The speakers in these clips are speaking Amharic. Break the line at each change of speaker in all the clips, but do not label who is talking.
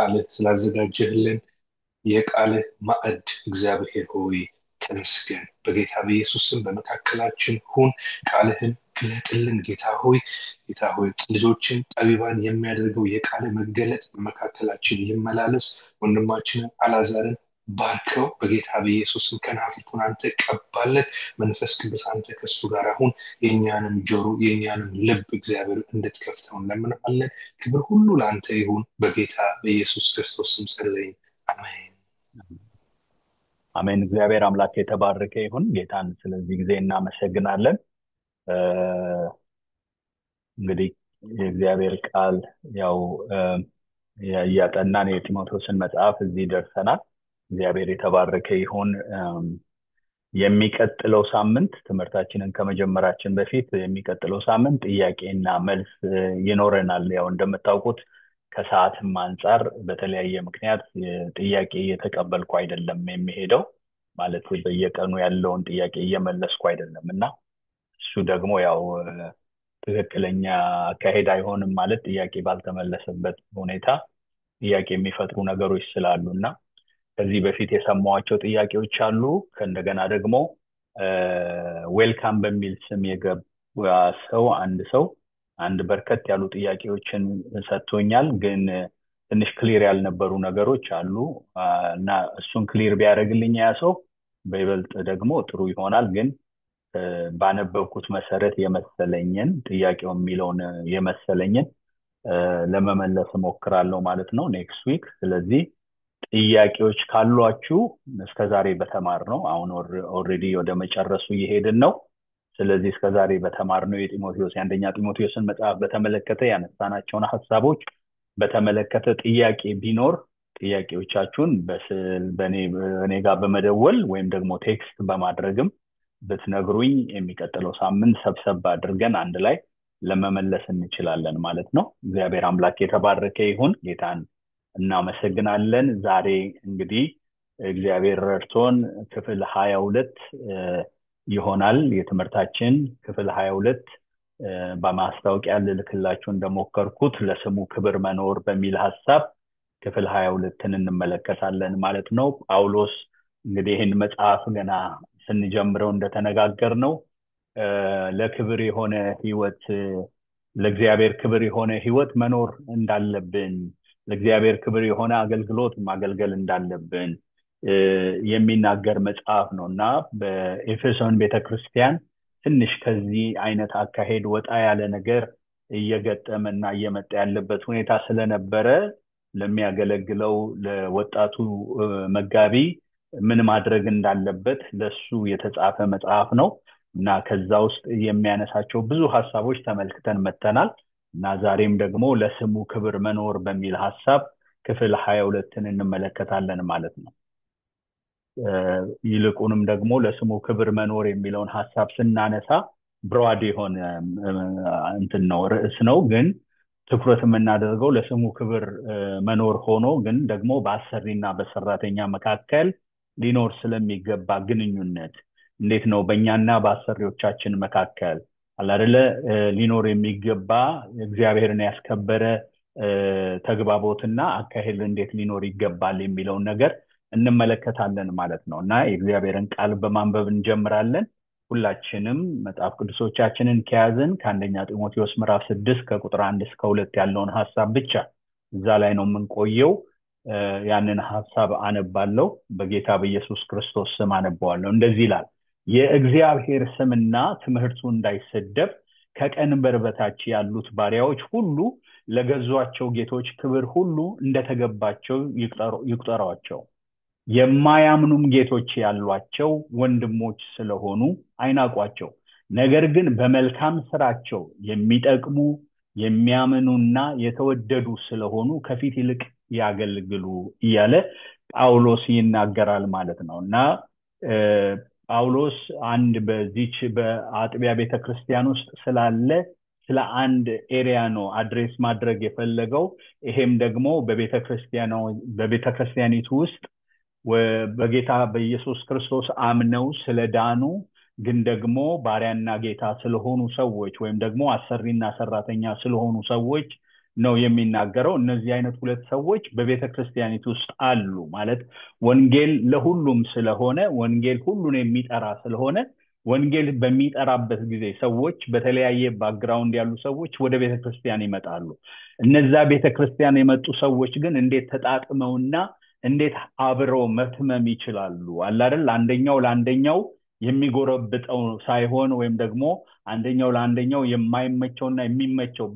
ቃልህ ስላዘጋጀህልን የቃልህ ማዕድ እግዚአብሔር ሆይ ተመስገን። በጌታ በኢየሱስ ስም በመካከላችን ሁን። ቃልህን ግለጥልን ጌታ ሆይ። ጌታ ሆይ ልጆችን ጠቢባን የሚያደርገው የቃልህ መገለጥ በመካከላችን ይመላለስ። ወንድማችንን አላዛርን ባርከው በጌታ በኢየሱስ ስም ከናፍርቱን አንተ ቀባለት። መንፈስ ቅዱስ አንተ ከእሱ ጋር አሁን የእኛንም ጆሮ የእኛንም ልብ እግዚአብሔር እንድትከፍተው እንለምንሃለን። ክብር ሁሉ ለአንተ ይሁን። በጌታ በኢየሱስ ክርስቶስ ስም ጸለይን፣ አሜን።
አሜን። እግዚአብሔር አምላክ የተባረከ ይሁን። ጌታን ስለዚህ ጊዜ እናመሰግናለን። እንግዲህ የእግዚአብሔር ቃል ያው እያጠናን የጢሞቴዎስን መጽሐፍ እዚህ ደርሰናል። እግዚአብሔር የተባረከ ይሁን። የሚቀጥለው ሳምንት ትምህርታችንን ከመጀመራችን በፊት የሚቀጥለው ሳምንት ጥያቄና መልስ ይኖረናል። ያው እንደምታውቁት ከሰዓትም አንጻር በተለያየ ምክንያት ጥያቄ እየተቀበልኩ አይደለም የሚሄደው፣ ማለት በየቀኑ ያለውን ጥያቄ እየመለስኩ አይደለም፣ እና እሱ ደግሞ ያው ትክክለኛ አካሄድ አይሆንም። ማለት ጥያቄ ባልተመለሰበት ሁኔታ ጥያቄ የሚፈጥሩ ነገሮች ስላሉ፣ እና ከዚህ በፊት የሰማኋቸው ጥያቄዎች አሉ። ከእንደገና ደግሞ ዌልካም በሚል ስም የገባ ሰው አንድ ሰው አንድ በርከት ያሉ ጥያቄዎችን ሰጥቶኛል፣ ግን ትንሽ clear ያልነበሩ ነገሮች አሉ፣ እና እሱን clear ቢያደርግልኝ ያ ሰው በይበልጥ ደግሞ ጥሩ ይሆናል። ግን ባነበብኩት መሰረት የመሰለኝን፣ ጥያቄው የሚለውን የመሰለኝን ለመመለስ እሞክራለሁ ማለት ነው next week። ስለዚህ ጥያቄዎች ካሏችሁ እስከዛሬ በተማርነው፣ አሁን already ወደ መጨረሱ እየሄድን ነው። ስለዚህ እስከዛሬ በተማርነው የጢሞቴዎስ የአንደኛ ጢሞቴዎስን መጽሐፍ በተመለከተ ያነሳናቸውን ሀሳቦች በተመለከተ ጥያቄ ቢኖር ጥያቄዎቻችሁን በእኔ ጋር በመደወል ወይም ደግሞ text በማድረግም ብትነግሩኝ የሚቀጥለው ሳምንት ሰብሰብ አድርገን አንድ ላይ ለመመለስ እንችላለን ማለት ነው። እግዚአብሔር አምላክ የተባረከ ይሁን። ጌታን እናመሰግናለን። ዛሬ እንግዲህ እግዚአብሔር ረድቶን ክፍል 22 ይሆናል የትምህርታችን ክፍል 22። በማስታወቂያ ልልክላችሁ እንደሞከርኩት ለስሙ ክብር መኖር በሚል ሀሳብ ክፍል 22ን እንመለከታለን ማለት ነው። ጳውሎስ እንግዲህ ይህን መጽሐፍ ገና ስንጀምረው እንደተነጋገርነው ለክብር የሆነ ህይወት፣ ለእግዚአብሔር ክብር የሆነ ህይወት መኖር እንዳለብን፣ ለእግዚአብሔር ክብር የሆነ አገልግሎት ማገልገል እንዳለብን የሚናገር መጽሐፍ ነው። እና በኤፌሶን ቤተክርስቲያን ትንሽ ከዚህ አይነት አካሄድ ወጣ ያለ ነገር እየገጠመና እየመጣ ያለበት ሁኔታ ስለነበረ ለሚያገለግለው ለወጣቱ መጋቢ ምን ማድረግ እንዳለበት ለሱ የተጻፈ መጽሐፍ ነው። እና ከዛ ውስጥ የሚያነሳቸው ብዙ ሀሳቦች ተመልክተን መጥተናል። እና ዛሬም ደግሞ ለስሙ ክብር መኖር በሚል ሀሳብ ክፍል 22ን እንመለከታለን ማለት ነው። ይልቁንም ደግሞ ለስሙ ክብር መኖር የሚለውን ሀሳብ ስናነሳ broad የሆነ እንትን ነው፣ ርዕስ ነው። ግን ትኩረት የምናደርገው ለስሙ ክብር መኖር ሆኖ ግን ደግሞ በአሰሪና በሰራተኛ መካከል ሊኖር ስለሚገባ ግንኙነት፣ እንዴት ነው በእኛና በአሰሪዎቻችን መካከል አለ ሊኖር የሚገባ እግዚአብሔርን ያስከበረ ተግባቦትና አካሄድ እንዴት ሊኖር ይገባል የሚለውን ነገር እንመለከታለን ማለት ነው። እና የእግዚአብሔርን ቃል በማንበብ እንጀምራለን። ሁላችንም መጽሐፍ ቅዱሶቻችንን ከያዝን ከአንደኛ ጢሞቴዎስ ምዕራፍ 6 ከቁጥር 1 እስከ 2 ያለውን ሀሳብ ብቻ እዛ ላይ ነው የምንቆየው። ያንን ሀሳብ አነባለሁ። በጌታ በኢየሱስ ክርስቶስ ስም አነባዋለሁ። እንደዚህ ይላል፦ የእግዚአብሔር ስምና ትምህርቱ እንዳይሰደብ ከቀንበር በታች ያሉት ባሪያዎች ሁሉ ለገዟቸው ጌቶች ክብር ሁሉ እንደተገባቸው ይቁጠሯቸው። የማያምኑም ጌቶች ያሏቸው ወንድሞች ስለሆኑ አይናቋቸው። ነገር ግን በመልካም ስራቸው የሚጠቅሙ የሚያምኑና የተወደዱ ስለሆኑ ከፊት ይልቅ ያገልግሉ እያለ ጳውሎስ ይናገራል ማለት ነው። እና ጳውሎስ አንድ በዚች በአጥቢያ ቤተክርስቲያን ውስጥ ስላለ ስለ አንድ area ነው address ማድረግ የፈለገው። ይሄም ደግሞ በቤተክርስቲያኒቱ ውስጥ በጌታ በኢየሱስ ክርስቶስ አምነው ስለዳኑ ግን ደግሞ ባሪያና ጌታ ስለሆኑ ሰዎች ወይም ደግሞ አሰሪና ሰራተኛ ስለሆኑ ሰዎች ነው የሚናገረው። እነዚህ አይነት ሁለት ሰዎች በቤተ ክርስቲያኒቱ ውስጥ አሉ ማለት ወንጌል ለሁሉም ስለሆነ፣ ወንጌል ሁሉን የሚጠራ ስለሆነ፣ ወንጌል በሚጠራበት ጊዜ ሰዎች በተለያየ background ያሉ ሰዎች ወደ ቤተ ክርስቲያን ይመጣሉ። እነዛ ቤተ ክርስቲያን የመጡ ሰዎች ግን እንዴት ተጣጥመውና እንዴት አብረው መትመም ይችላሉ? አለ አይደል? አንደኛው ለአንደኛው የሚጎረብጠው ሳይሆን ወይም ደግሞ አንደኛው ለአንደኛው የማይመቸውና የሚመቸው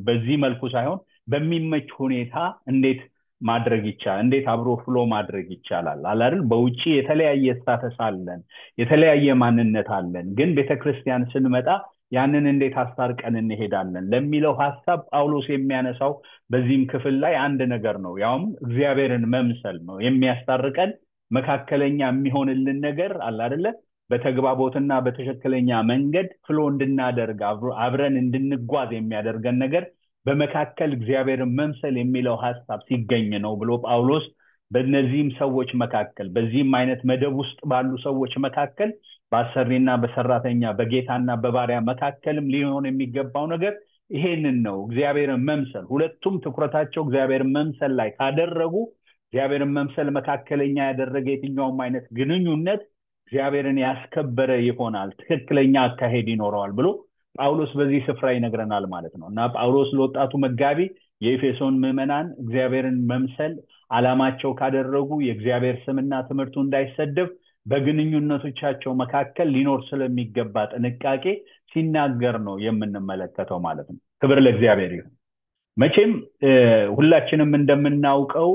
በዚህ መልኩ ሳይሆን በሚመች ሁኔታ እንዴት ማድረግ ይቻላል? እንዴት አብሮ flow ማድረግ ይቻላል? አለ አይደል? በውጪ የተለያየ status አለን፣ የተለያየ ማንነት አለን። ግን ቤተክርስቲያን ስንመጣ ያንን እንዴት አስታርቀን እንሄዳለን ለሚለው ሐሳብ ጳውሎስ የሚያነሳው በዚህም ክፍል ላይ አንድ ነገር ነው። ያውም እግዚአብሔርን መምሰል ነው የሚያስታርቀን፣ መካከለኛ የሚሆንልን ነገር አለ አይደለ? በተግባቦትና በትክክለኛ መንገድ flow እንድናደርግ አብረን እንድንጓዝ የሚያደርገን ነገር በመካከል እግዚአብሔርን መምሰል የሚለው ሐሳብ ሲገኝ ነው ብሎ ጳውሎስ በእነዚህም ሰዎች መካከል በዚህም አይነት መደብ ውስጥ ባሉ ሰዎች መካከል በአሰሪና በሰራተኛ በጌታና በባሪያ መካከልም ሊሆን የሚገባው ነገር ይሄንን ነው፣ እግዚአብሔርን መምሰል። ሁለቱም ትኩረታቸው እግዚአብሔርን መምሰል ላይ ካደረጉ እግዚአብሔርን መምሰል መካከለኛ ያደረገ የትኛውም አይነት ግንኙነት እግዚአብሔርን ያስከበረ ይሆናል፣ ትክክለኛ አካሄድ ይኖረዋል ብሎ ጳውሎስ በዚህ ስፍራ ይነግረናል ማለት ነው። እና ጳውሎስ ለወጣቱ መጋቢ የኤፌሶን ምዕመናን እግዚአብሔርን መምሰል ዓላማቸው ካደረጉ የእግዚአብሔር ስምና ትምህርቱ እንዳይሰደብ በግንኙነቶቻቸው መካከል ሊኖር ስለሚገባ ጥንቃቄ ሲናገር ነው የምንመለከተው ማለት ነው። ክብር ለእግዚአብሔር ይሁን። መቼም ሁላችንም እንደምናውቀው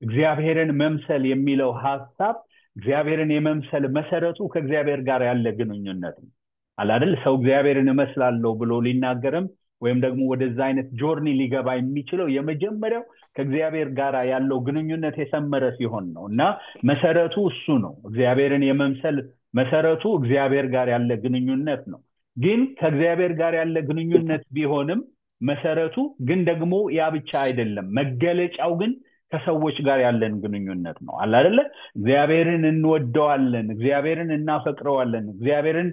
እግዚአብሔርን መምሰል የሚለው ሐሳብ እግዚአብሔርን የመምሰል መሰረቱ ከእግዚአብሔር ጋር ያለ ግንኙነት ነው። አለ አይደል? ሰው እግዚአብሔርን እመስላለሁ ብሎ ሊናገርም ወይም ደግሞ ወደዛ አይነት ጆርኒ ሊገባ የሚችለው የመጀመሪያው ከእግዚአብሔር ጋር ያለው ግንኙነት የሰመረ ሲሆን ነው። እና መሰረቱ እሱ ነው። እግዚአብሔርን የመምሰል መሰረቱ እግዚአብሔር ጋር ያለ ግንኙነት ነው። ግን ከእግዚአብሔር ጋር ያለ ግንኙነት ቢሆንም መሰረቱ ግን ደግሞ ያ ብቻ አይደለም። መገለጫው ግን ከሰዎች ጋር ያለን ግንኙነት ነው። አለ አይደለ? እግዚአብሔርን እንወደዋለን፣ እግዚአብሔርን እናፈቅረዋለን፣ እግዚአብሔርን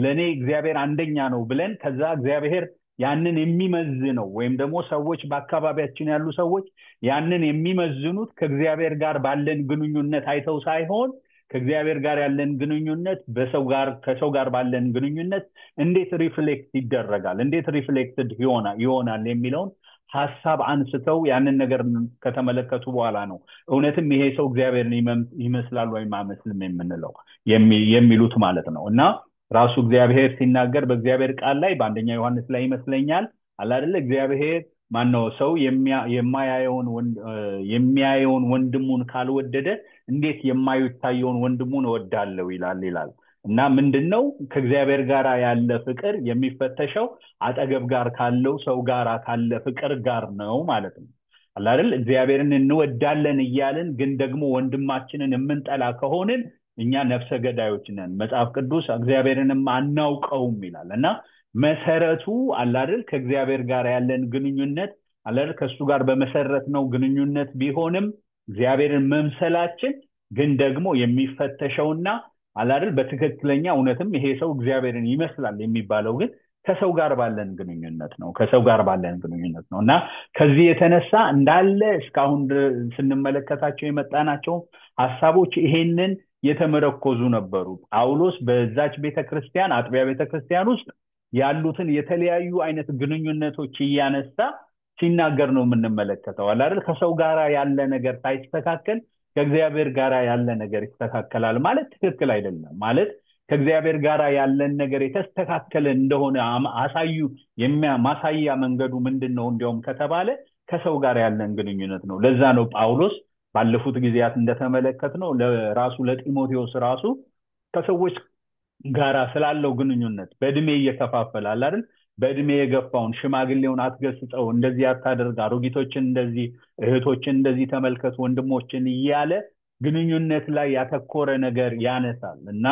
ለኔ እግዚአብሔር አንደኛ ነው ብለን ከዛ እግዚአብሔር ያንን የሚመዝነው ወይም ደግሞ ሰዎች በአካባቢያችን ያሉ ሰዎች ያንን የሚመዝኑት ከእግዚአብሔር ጋር ባለን ግንኙነት አይተው ሳይሆን ከእግዚአብሔር ጋር ያለን ግንኙነት ከሰው ጋር ባለን ግንኙነት እንዴት reflect ይደረጋል፣ እንዴት reflected ይሆናል የሚለውን ሐሳብ አንስተው ያንን ነገር ከተመለከቱ በኋላ ነው እውነትም ይሄ ሰው እግዚአብሔርን ይመስላል ወይም አይመስልም የምንለው የሚሉት ማለት ነው። እና ራሱ እግዚአብሔር ሲናገር በእግዚአብሔር ቃል ላይ በአንደኛ ዮሐንስ ላይ ይመስለኛል አለ አይደለ? እግዚአብሔር ማነው ሰው የሚያየውን ወንድሙን ካልወደደ እንዴት የማይታየውን ወንድሙን እወዳለሁ ይላል። እና ምንድነው ከእግዚአብሔር ጋር ያለ ፍቅር የሚፈተሸው አጠገብ ጋር ካለው ሰው ጋር ካለ ፍቅር ጋር ነው ማለት ነው። አለ አይደል? እግዚአብሔርን እንወዳለን እያልን ግን ደግሞ ወንድማችንን የምንጠላ ከሆንን እኛ ነፍሰ ገዳዮች ነን። መጽሐፍ ቅዱስ እግዚአብሔርንም አናውቀውም ይላል። እና መሰረቱ አለ አይደል? ከእግዚአብሔር ጋር ያለን ግንኙነት አለ አይደል? ከእሱ ጋር በመሰረትነው ግንኙነት ቢሆንም እግዚአብሔርን መምሰላችን ግን ደግሞ የሚፈተሸውና አለ አይደል? በትክክለኛ እውነትም ይሄ ሰው እግዚአብሔርን ይመስላል የሚባለው ግን ከሰው ጋር ባለን ግንኙነት ነው። ከሰው ጋር ባለን ግንኙነት ነው። እና ከዚህ የተነሳ እንዳለ እስካሁን ስንመለከታቸው የመጣናቸው ሐሳቦች ይሄንን የተመረኮዙ ነበሩ። ጳውሎስ በዛች ቤተክርስቲያን አጥቢያ ቤተክርስቲያን ውስጥ ያሉትን የተለያዩ አይነት ግንኙነቶች እያነሳ ሲናገር ነው የምንመለከተው። አለ አይደል? ከሰው ጋር ያለ ነገር ሳይስተካከል ከእግዚአብሔር ጋር ያለ ነገር ይስተካከላል ማለት ትክክል አይደለም። ማለት ከእግዚአብሔር ጋር ያለን ነገር የተስተካከለ እንደሆነ አሳዩ ማሳያ መንገዱ ምንድነው እንዲያውም ከተባለ ከሰው ጋር ያለን ግንኙነት ነው። ለዛ ነው ጳውሎስ ባለፉት ጊዜያት እንደተመለከትነው ለራሱ ለጢሞቴዎስ ራሱ ከሰዎች ጋር ስላለው ግንኙነት በእድሜ እየከፋፈለ አለ አይደል? በእድሜ የገፋውን ሽማግሌውን አትገስጸው፣ እንደዚህ አታደርግ፣ አሮጊቶችን እንደዚህ፣ እህቶችን እንደዚህ ተመልከት፣ ወንድሞችን እያለ ግንኙነት ላይ ያተኮረ ነገር ያነሳል። እና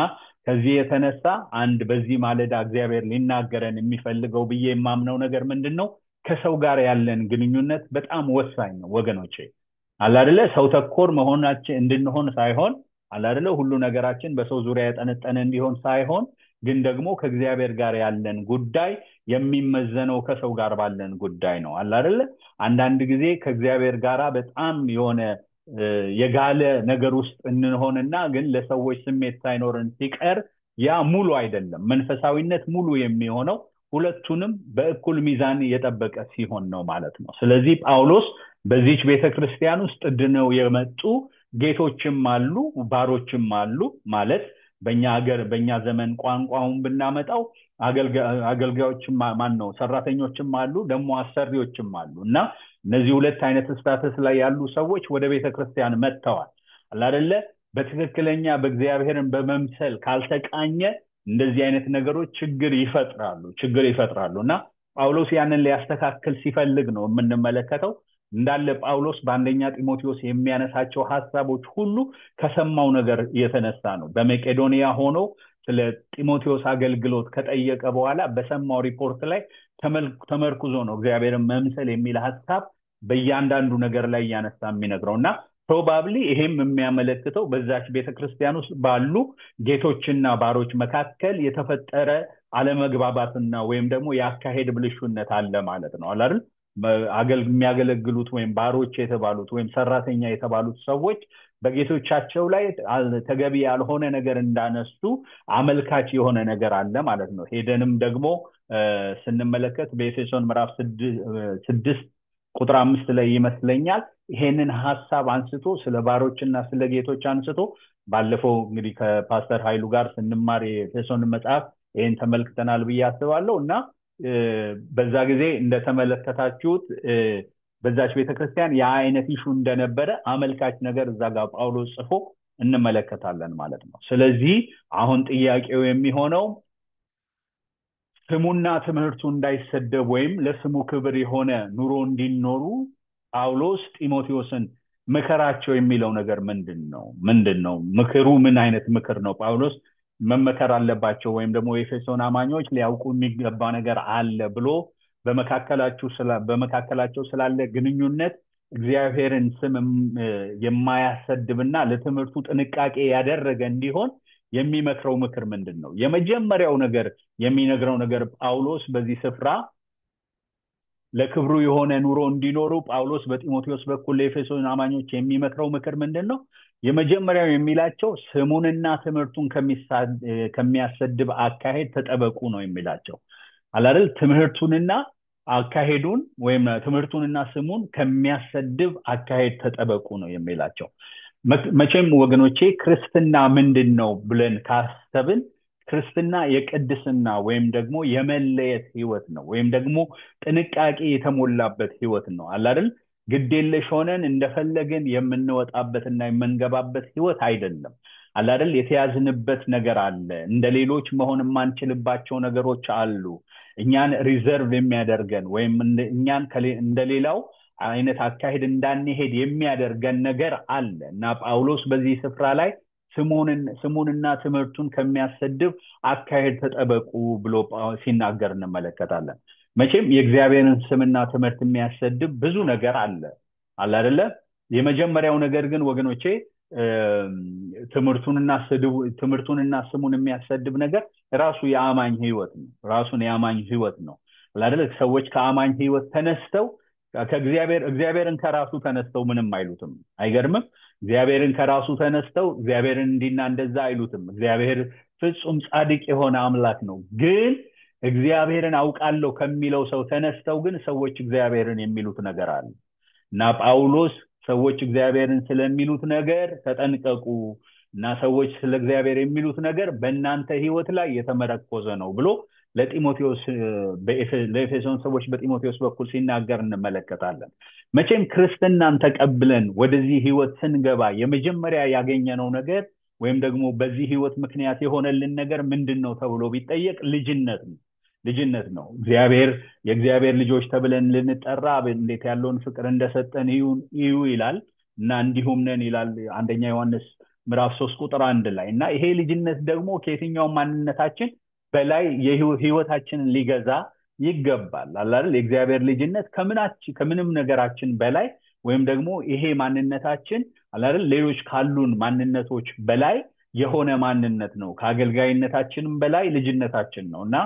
ከዚህ የተነሳ አንድ በዚህ ማለዳ እግዚአብሔር ሊናገረን የሚፈልገው ብዬ የማምነው ነገር ምንድነው? ከሰው ጋር ያለን ግንኙነት በጣም ወሳኝ ነው ወገኖቼ። አለ አይደለ? ሰው ተኮር መሆናችን እንድንሆን ሳይሆን አለ አይደለ? ሁሉ ነገራችን በሰው ዙሪያ ያጠነጠነ እንዲሆን ሳይሆን ግን ደግሞ ከእግዚአብሔር ጋር ያለን ጉዳይ የሚመዘነው ከሰው ጋር ባለን ጉዳይ ነው አለ አይደለ? አንዳንድ ጊዜ ከእግዚአብሔር ጋራ በጣም የሆነ የጋለ ነገር ውስጥ እንሆንና ግን ለሰዎች ስሜት ሳይኖርን ሲቀር ያ ሙሉ አይደለም። መንፈሳዊነት ሙሉ የሚሆነው ሁለቱንም በእኩል ሚዛን የጠበቀ ሲሆን ነው ማለት ነው። ስለዚህ ጳውሎስ በዚህች ቤተክርስቲያን ውስጥ ድነው የመጡ ጌቶችም አሉ፣ ባሮችም አሉ። ማለት በእኛ ሀገር በእኛ ዘመን ቋንቋውን ብናመጣው አገልጋዮችም ማን ነው ሰራተኞችም አሉ፣ ደግሞ አሰሪዎችም አሉ። እና እነዚህ ሁለት አይነት status ላይ ያሉ ሰዎች ወደ ቤተክርስቲያን መጥተዋል አይደለ? በትክክለኛ በእግዚአብሔርን በመምሰል ካልተቃኘ እንደዚህ አይነት ነገሮች ችግር ይፈጥራሉ። እና ጳውሎስ ያንን ሊያስተካክል ሲፈልግ ነው የምንመለከተው። እንዳለ ጳውሎስ በአንደኛ ጢሞቴዎስ የሚያነሳቸው ሐሳቦች ሁሉ ከሰማው ነገር የተነሳ ነው። በመቄዶንያ ሆኖ ስለ ጢሞቴዎስ አገልግሎት ከጠየቀ በኋላ በሰማው ሪፖርት ላይ ተመርኩዞ ነው እግዚአብሔርን መምሰል የሚል ሐሳብ በእያንዳንዱ ነገር ላይ እያነሳ የሚነግረው። እና probably ይሄም የሚያመለክተው በዛች ቤተክርስቲያን ውስጥ ባሉ ጌቶችና ባሮች መካከል የተፈጠረ አለመግባባትና ወይም ደግሞ ያካሄድ ብልሹነት አለ ማለት ነው አይደል? የሚያገለግሉት ወይም ባሮች የተባሉት ወይም ሰራተኛ የተባሉት ሰዎች በጌቶቻቸው ላይ ተገቢ ያልሆነ ነገር እንዳነሱ አመልካች የሆነ ነገር አለ ማለት ነው። ሄደንም ደግሞ ስንመለከት በኤፌሶን ምዕራፍ 6 ቁጥር 5 ላይ ይመስለኛል ይሄንን ሐሳብ አንስቶ ስለ ባሮችና ስለ ጌቶች አንስቶ ባለፈው እንግዲህ ከፓስተር ኃይሉ ጋር ስንማር የኤፌሶን መጽሐፍ ይሄን ተመልክተናል ብዬ አስባለሁ። እና በዛ ጊዜ እንደተመለከታችሁት በዛች ቤተክርስቲያን ያ አይነት issue እንደነበረ አመልካች ነገር እዛ ጋር ጳውሎስ ጽፎ እንመለከታለን ማለት ነው። ስለዚህ አሁን ጥያቄው የሚሆነው ስሙና ትምህርቱ እንዳይሰደብ ወይም ለስሙ ክብር የሆነ ኑሮ እንዲኖሩ ጳውሎስ ጢሞቴዎስን ምከራቸው የሚለው ነገር ምንድነው? ምንድነው ምክሩ? ምን አይነት ምክር ነው ጳውሎስ መመከር አለባቸው ወይም ደግሞ የኤፌሶን አማኞች ሊያውቁ የሚገባ ነገር አለ ብሎ በመካከላቸው ስላለ ግንኙነት እግዚአብሔርን ስም የማያሰድብና ለትምህርቱ ጥንቃቄ ያደረገ እንዲሆን የሚመክረው ምክር ምንድነው? የመጀመሪያው ነገር የሚነግረው ነገር ጳውሎስ በዚህ ስፍራ ለክብሩ የሆነ ኑሮ እንዲኖሩ ጳውሎስ በጢሞቴዎስ በኩል ለኤፌሶን አማኞች የሚመክረው ምክር ምንድነው? የመጀመሪያው የሚላቸው ስሙንና ትምህርቱን ከሚያሰድብ አካሄድ ተጠበቁ ነው የሚላቸው። አላደል? ትምህርቱንና አካሄዱን ወይም ትምህርቱንና ስሙን ከሚያሰድብ አካሄድ ተጠበቁ ነው የሚላቸው። መቼም ወገኖቼ ክርስትና ምንድነው ብለን ካሰብን ክርስትና የቅድስና ወይም ደግሞ የመለየት ህይወት ነው፣ ወይም ደግሞ ጥንቃቄ የተሞላበት ህይወት ነው። አላደል? ግዴለሽ ሆነን እንደፈለግን የምንወጣበትና የምንገባበት ህይወት አይደለም። አላደል? የተያዝንበት ነገር አለ። እንደሌሎች መሆን የማንችልባቸው ነገሮች አሉ። እኛን reserve የሚያደርገን ወይም እኛን እንደሌላው አይነት አካሄድ እንዳንሄድ የሚያደርገን ነገር አለ። እና ጳውሎስ በዚህ ስፍራ ላይ ስሙንና ትምህርቱን ከሚያሰድብ አካሄድ ተጠበቁ ብሎ ሲናገር እንመለከታለን። መቼም የእግዚአብሔርን ስምና ትምህርት የሚያሰድብ ብዙ ነገር አለ። አለ አይደለ? የመጀመሪያው ነገር ግን ወገኖቼ ትምህርቱንና ስሙን የሚያሰድብ ነገር ራሱ የአማኝ ህይወት ነው። ራሱን የአማኝ ህይወት ነው። አለ አይደለ? ሰዎች ከአማኝ ህይወት ተነስተው ከእግዚአብሔር እግዚአብሔርን ከራሱ ተነስተው ምንም አይሉትም። አይገርምም? እግዚአብሔርን ከራሱ ተነስተው እግዚአብሔርን እንዲና እንደዛ አይሉትም። እግዚአብሔር ፍጹም ጻድቅ የሆነ አምላክ ነው። ግን እግዚአብሔርን አውቃለሁ ከሚለው ሰው ተነስተው ግን ሰዎች እግዚአብሔርን የሚሉት ነገር አለ። እና ጳውሎስ ሰዎች እግዚአብሔርን ስለሚሉት ነገር ተጠንቀቁ እና ሰዎች ስለ እግዚአብሔር የሚሉት ነገር በእናንተ ህይወት ላይ የተመረኮዘ ነው ብሎ ለኤፌሶን ሰዎች በጢሞቴዎስ በኩል ሲናገር እንመለከታለን። መቼም ክርስትናን ተቀብለን ወደዚህ ህይወት ስንገባ የመጀመሪያ ያገኘነው ነገር ወይም ደግሞ በዚህ ህይወት ምክንያት የሆነልን ነገር ምንድነው ተብሎ ቢጠየቅ ልጅነት ነው። ልጅነት ነው። የእግዚአብሔር ልጆች ተብለን ልንጠራ እንዴት ያለውን ፍቅር እንደሰጠን እዩ ይላል እና እንዲሁም ነን ይላል አንደኛ ዮሐንስ ምዕራፍ 3 ቁጥር 1 ላይ። እና ይሄ ልጅነት ደግሞ ከየትኛውም ማንነታችን በላይ ህይወታችንን ሊገዛ ይገባል። አለ አይደል? የእግዚአብሔር ልጅነት ከምንም ነገራችን በላይ ወይም ደግሞ ይሄ ማንነታችን አለ አይደል? ሌሎች ካሉን ማንነቶች በላይ የሆነ ማንነት ነው። ከአገልጋይነታችንም በላይ ልጅነታችን ነው እና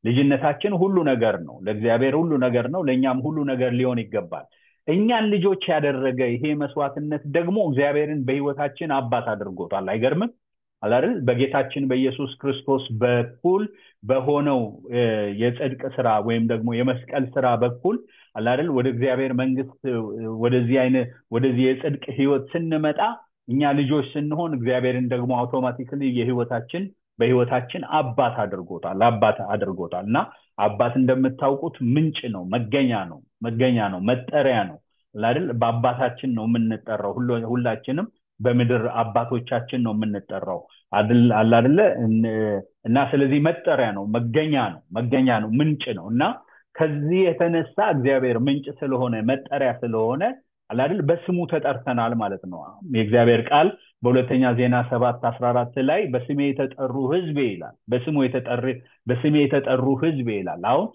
ልጅነታችን ሁሉ ነገር ነው። ለእግዚአብሔር ሁሉ ነገር ነው፣ ለእኛም ሁሉ ነገር ሊሆን ይገባል። እኛን ልጆች ያደረገ ይሄ መስዋዕትነት ደግሞ እግዚአብሔርን በሕይወታችን አባት አድርጎታል። አይገርምም? አይደል? በጌታችን በኢየሱስ ክርስቶስ በኩል በሆነው የጽድቅ ስራ ወይም ደግሞ የመስቀል ስራ በኩል አይደል ወደ እግዚአብሔር መንግስት ወደዚህ አይነት ወደዚህ የጽድቅ ህይወት ስንመጣ እኛ ልጆች ስንሆን እግዚአብሔርን ደግሞ አውቶማቲካሊ የህይወታችን በህይወታችን አባት አድርጎታል። አባት አድርጎታል። እና አባት እንደምታውቁት ምንጭ ነው፣ መገኛ ነው፣ መገኛ ነው፣ መጠሪያ ነው አይደል? በአባታችን ነው የምንጠራው። ሁላችንም በምድር አባቶቻችን ነው የምንጠራው አይደል? አይደለ? እና ስለዚህ መጠሪያ ነው፣ መገኛ ነው፣ መገኛ ነው፣ ምንጭ ነው። እና ከዚህ የተነሳ እግዚአብሔር ምንጭ ስለሆነ መጠሪያ ስለሆነ አይደል በስሙ ተጠርተናል ማለት ነው። የእግዚአብሔር ቃል በሁለተኛ ዜና 7:14 ላይ በስሜ የተጠሩ ህዝቤ ይላል። በስሜ የተጠሩ ህዝቤ ይላል። አሁን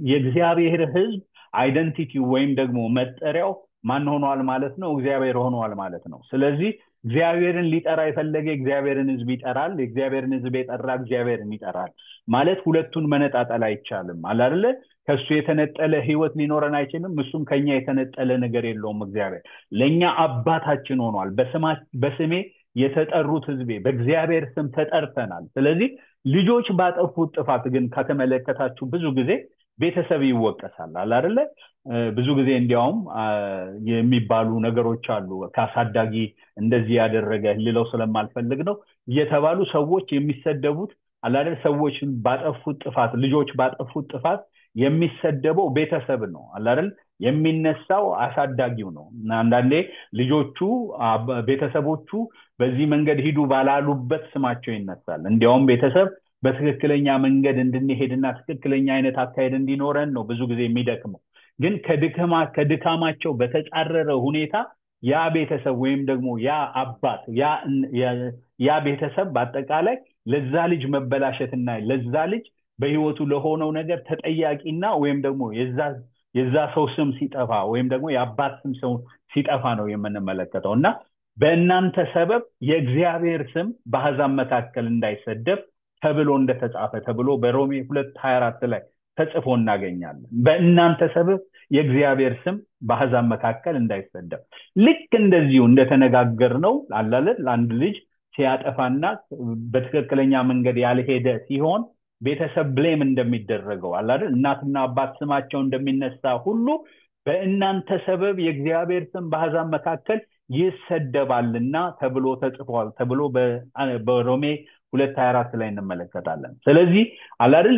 የእግዚአብሔር ህዝብ identity ወይም ደግሞ መጠሪያው ማን ሆኗል ማለት ነው? እግዚአብሔር ሆኗል ማለት ነው። ስለዚህ እግዚአብሔርን ሊጠራ የፈለገ እግዚአብሔርን ህዝብ ይጠራል። እግዚአብሔርን ህዝብ የጠራ እግዚአብሔርን ይጠራል ማለት ሁለቱን መነጣጠል አይቻልም። አይደለ? ከሱ የተነጠለ ህይወት ሊኖረን አይችልም። እሱም ከኛ የተነጠለ ነገር የለውም። እግዚአብሔር ለኛ አባታችን ሆኗል። በስሜ የተጠሩት ህዝቤ በእግዚአብሔር ስም ተጠርተናል። ስለዚህ ልጆች ባጠፉት ጥፋት ግን ከተመለከታችሁ ብዙ ጊዜ ቤተሰብ ይወቀሳል። አይደለ? ብዙ ጊዜ እንዲያውም የሚባሉ ነገሮች አሉ። ካሳዳጊ እንደዚህ ያደረገ ልለው ስለማልፈልግ ነው እየተባሉ ሰዎች የሚሰደቡት አይደል? ሰዎች ባጠፉት ጥፋት ልጆች ባጠፉት ጥፋት የሚሰደበው ቤተሰብ ነው አይደል? የሚነሳው አሳዳጊው ነው። አንዳንዴ ልጆቹ ቤተሰቦቹ በዚህ መንገድ ሂዱ ባላሉበት ስማቸው ይነሳል። እንዲያውም ቤተሰብ በትክክለኛ መንገድ እንድንሄድና ትክክለኛ አይነት አካሄድ እንዲኖረን ነው ብዙ ጊዜ የሚደክመው። ግን ከድካማቸው በተጻረረ ሁኔታ ያ ቤተሰብ ወይም ደግሞ ያ አባት ያ ቤተሰብ በአጠቃላይ ለዛ ልጅ መበላሸትና ለዛ ልጅ በህይወቱ ለሆነው ነገር ተጠያቂና ወይም ደግሞ የዛ ሰው ስም ሲጠፋ ወይም ደግሞ የአባት ስም ሰው ሲጠፋ ነው የምንመለከተው። እና በእናንተ ሰበብ የእግዚአብሔር ስም በአሕዛብ መካከል እንዳይሰደብ ተብሎ እንደተጻፈ ተብሎ በሮሜ 2:24 ላይ ተጽፎ እናገኛለን። በእናንተ ሰበብ የእግዚአብሔር ስም በአሕዛብ መካከል እንዳይሰደብ። ልክ እንደዚሁ እንደተነጋገርነው አላለ ለአንድ ልጅ ሲያጠፋና በትክክለኛ መንገድ ያልሄደ ሲሆን ቤተሰብ ብሌም እንደሚደረገው አላለ እናትና አባት ስማቸው እንደሚነሳ ሁሉ በእናንተ ሰበብ የእግዚአብሔር ስም በአሕዛብ መካከል ይሰደባልና ተብሎ ተጽፏል ተብሎ በሮሜ 2:24 ላይ እንመለከታለን። ስለዚህ አላደል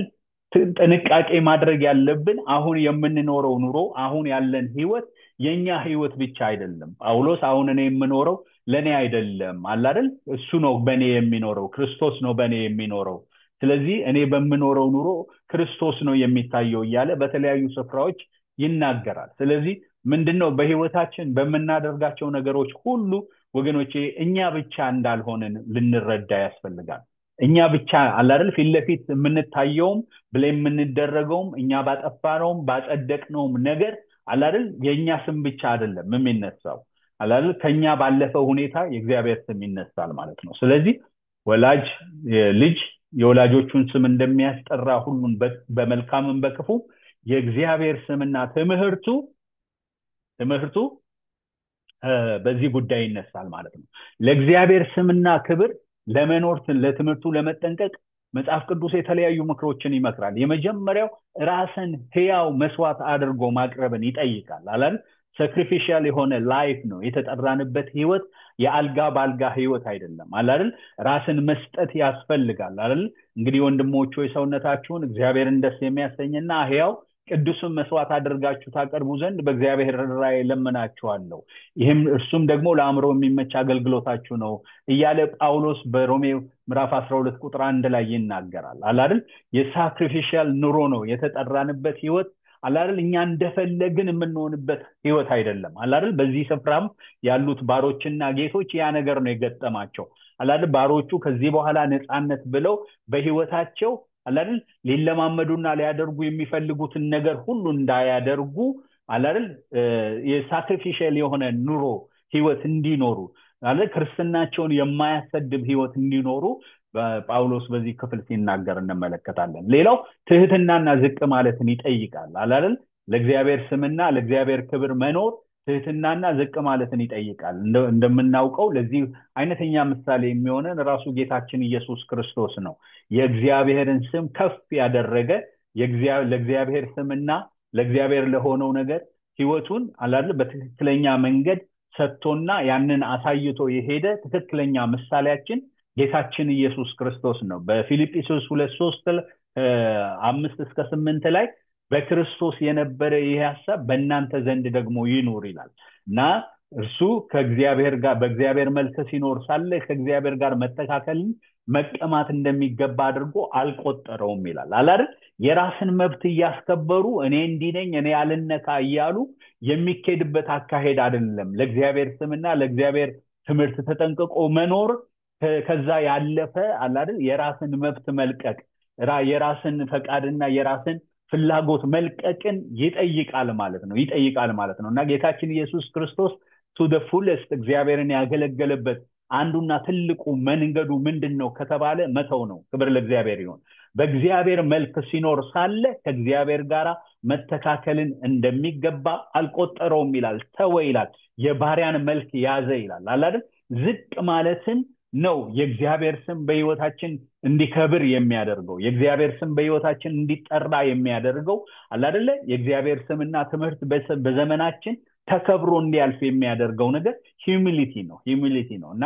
ጥንቃቄ ማድረግ ያለብን አሁን የምንኖረው ኑሮ አሁን ያለን ህይወት የኛ ህይወት ብቻ አይደለም። ጳውሎስ አሁን እኔ የምኖረው ለኔ አይደለም አላደል እሱ ነው በኔ የሚኖረው፣ ክርስቶስ ነው በኔ የሚኖረው። ስለዚህ እኔ በምኖረው ኑሮ ክርስቶስ ነው የሚታየው እያለ በተለያዩ ስፍራዎች ይናገራል። ስለዚህ ምንድነው በህይወታችን በምናደርጋቸው ነገሮች ሁሉ ወገኖቼ እኛ ብቻ እንዳልሆንን ልንረዳ ያስፈልጋል። እኛ ብቻ አላደል ፊት ለፊት የምንታየውም ብለን የምንደረገውም እኛ ባጠፋነውም ባጸደቅነውም ነገር አላደል የኛ ስም ብቻ አይደለም የሚነሳው አላደል ከኛ ባለፈው ሁኔታ የእግዚአብሔር ስም ይነሳል ማለት ነው። ስለዚህ ወላጅ ልጅ የወላጆቹን ስም እንደሚያስጠራ ሁሉን በመልካምም በክፉ የእግዚአብሔር ስምና ትምህርቱ በዚህ ጉዳይ ይነሳል ማለት ነው። ለእግዚአብሔር ስምና ክብር ለመኖር ለትምህርቱ ለመጠንቀቅ መጽሐፍ ቅዱስ የተለያዩ ምክሮችን ይመክራል። የመጀመሪያው ራስን ሕያው መስዋዕት አድርጎ ማቅረብን ይጠይቃል። አላል sacrificial የሆነ life ነው የተጠራንበት ህይወት፣ የአልጋ ባልጋ ህይወት አይደለም። አላል ራስን መስጠት ያስፈልጋል። አላል እንግዲህ ወንድሞች ሆይ ሰውነታችሁን እግዚአብሔርን ደስ የሚያሰኝና ሕያው ቅዱስን መስዋዕት አድርጋችሁ ታቀርቡ ዘንድ በእግዚአብሔር ርኅራኄ እለምናችኋለሁ፣ ይህም እርሱም ደግሞ ለአእምሮ የሚመች አገልግሎታችሁ ነው እያለ ጳውሎስ በሮሜ ምዕራፍ 12 ቁጥር 1 ላይ ይናገራል። አላደል የ sacrificial ኑሮ ነው የተጠራንበት ህይወት። አላደል እኛ እንደፈለግን የምንሆንበት ህይወት አይደለም። አላደል በዚህ ስፍራም ያሉት ባሮችና ጌቶች ያ ነገር ነው የገጠማቸው። አላደል ባሮቹ ከዚህ በኋላ ነፃነት ብለው በህይወታቸው አላደል ሊለማመዱና ሊያደርጉ የሚፈልጉትን ነገር ሁሉ እንዳያደርጉ አላደል የ sacrificial የሆነ ኑሮ ህይወት እንዲኖሩ አለ ክርስትናቸውን የማያሰድብ ህይወት እንዲኖሩ ጳውሎስ በዚህ ክፍል ሲናገር እንመለከታለን። ሌላው ትህትናና ዝቅ ማለትን ይጠይቃል አይደል? ለእግዚአብሔር ስምና ለእግዚአብሔር ክብር መኖር ትህትናና ዝቅ ማለትን ይጠይቃል። እንደምናውቀው ለዚህ አይነተኛ ምሳሌ የሚሆነን ራሱ ጌታችን ኢየሱስ ክርስቶስ ነው። የእግዚአብሔርን ስም ከፍ ያደረገ ለእግዚአብሔር ስምና ለእግዚአብሔር ለሆነው ነገር ህይወቱን አላለ በትክክለኛ መንገድ ሰጥቶና ያንን አሳይቶ የሄደ ትክክለኛ ምሳሌያችን ጌታችን ኢየሱስ ክርስቶስ ነው። በፊልጵስዩስ 2:3 5-8 ላይ በክርስቶስ የነበረ ይህ ሐሳብ በእናንተ ዘንድ ደግሞ ይኑር ይላል። እና እርሱ ከእግዚአብሔር ጋር በእግዚአብሔር መልክ ሲኖር ሳለ ከእግዚአብሔር ጋር መተካከልን መቀማት እንደሚገባ አድርጎ አልቆጠረውም ይላል። አይደል? የራስን መብት እያስከበሩ እኔ እንዲህ ነኝ እኔ አልነካ እያሉ የሚኬድበት አካሄድ አይደለም። ለእግዚአብሔር ስምና ለእግዚአብሔር ትምህርት ተጠንቅቆ መኖር ከዛ ያለፈ አይደል? የራስን መብት መልቀቅ የራስን ፈቃድና የራስን ፍላጎት መልቀቅን ይጠይቃል ማለት ነው ይጠይቃል ማለት ነው። እና ጌታችን ኢየሱስ ክርስቶስ to the fullest እግዚአብሔርን ያገለገለበት አንዱና ትልቁ መንገዱ ምንድነው ከተባለ መተው ነው። ክብር ለእግዚአብሔር ይሁን። በእግዚአብሔር መልክ ሲኖር ሳለ ከእግዚአብሔር ጋር መተካከልን እንደሚገባ አልቆጠረውም ይላል። ተወ ይላል። የባሪያን መልክ ያዘ ይላል። አይደል? ዝቅ ማለትን ነው የእግዚአብሔር ስም በህይወታችን እንዲከብር የሚያደርገው፣ የእግዚአብሔር ስም በህይወታችን እንዲጠራ የሚያደርገው አይደል? የእግዚአብሔር ስምና ትምህርት በዘመናችን ተከብሮ እንዲያልፍ የሚያደርገው ነገር humility ነው humility ነው። እና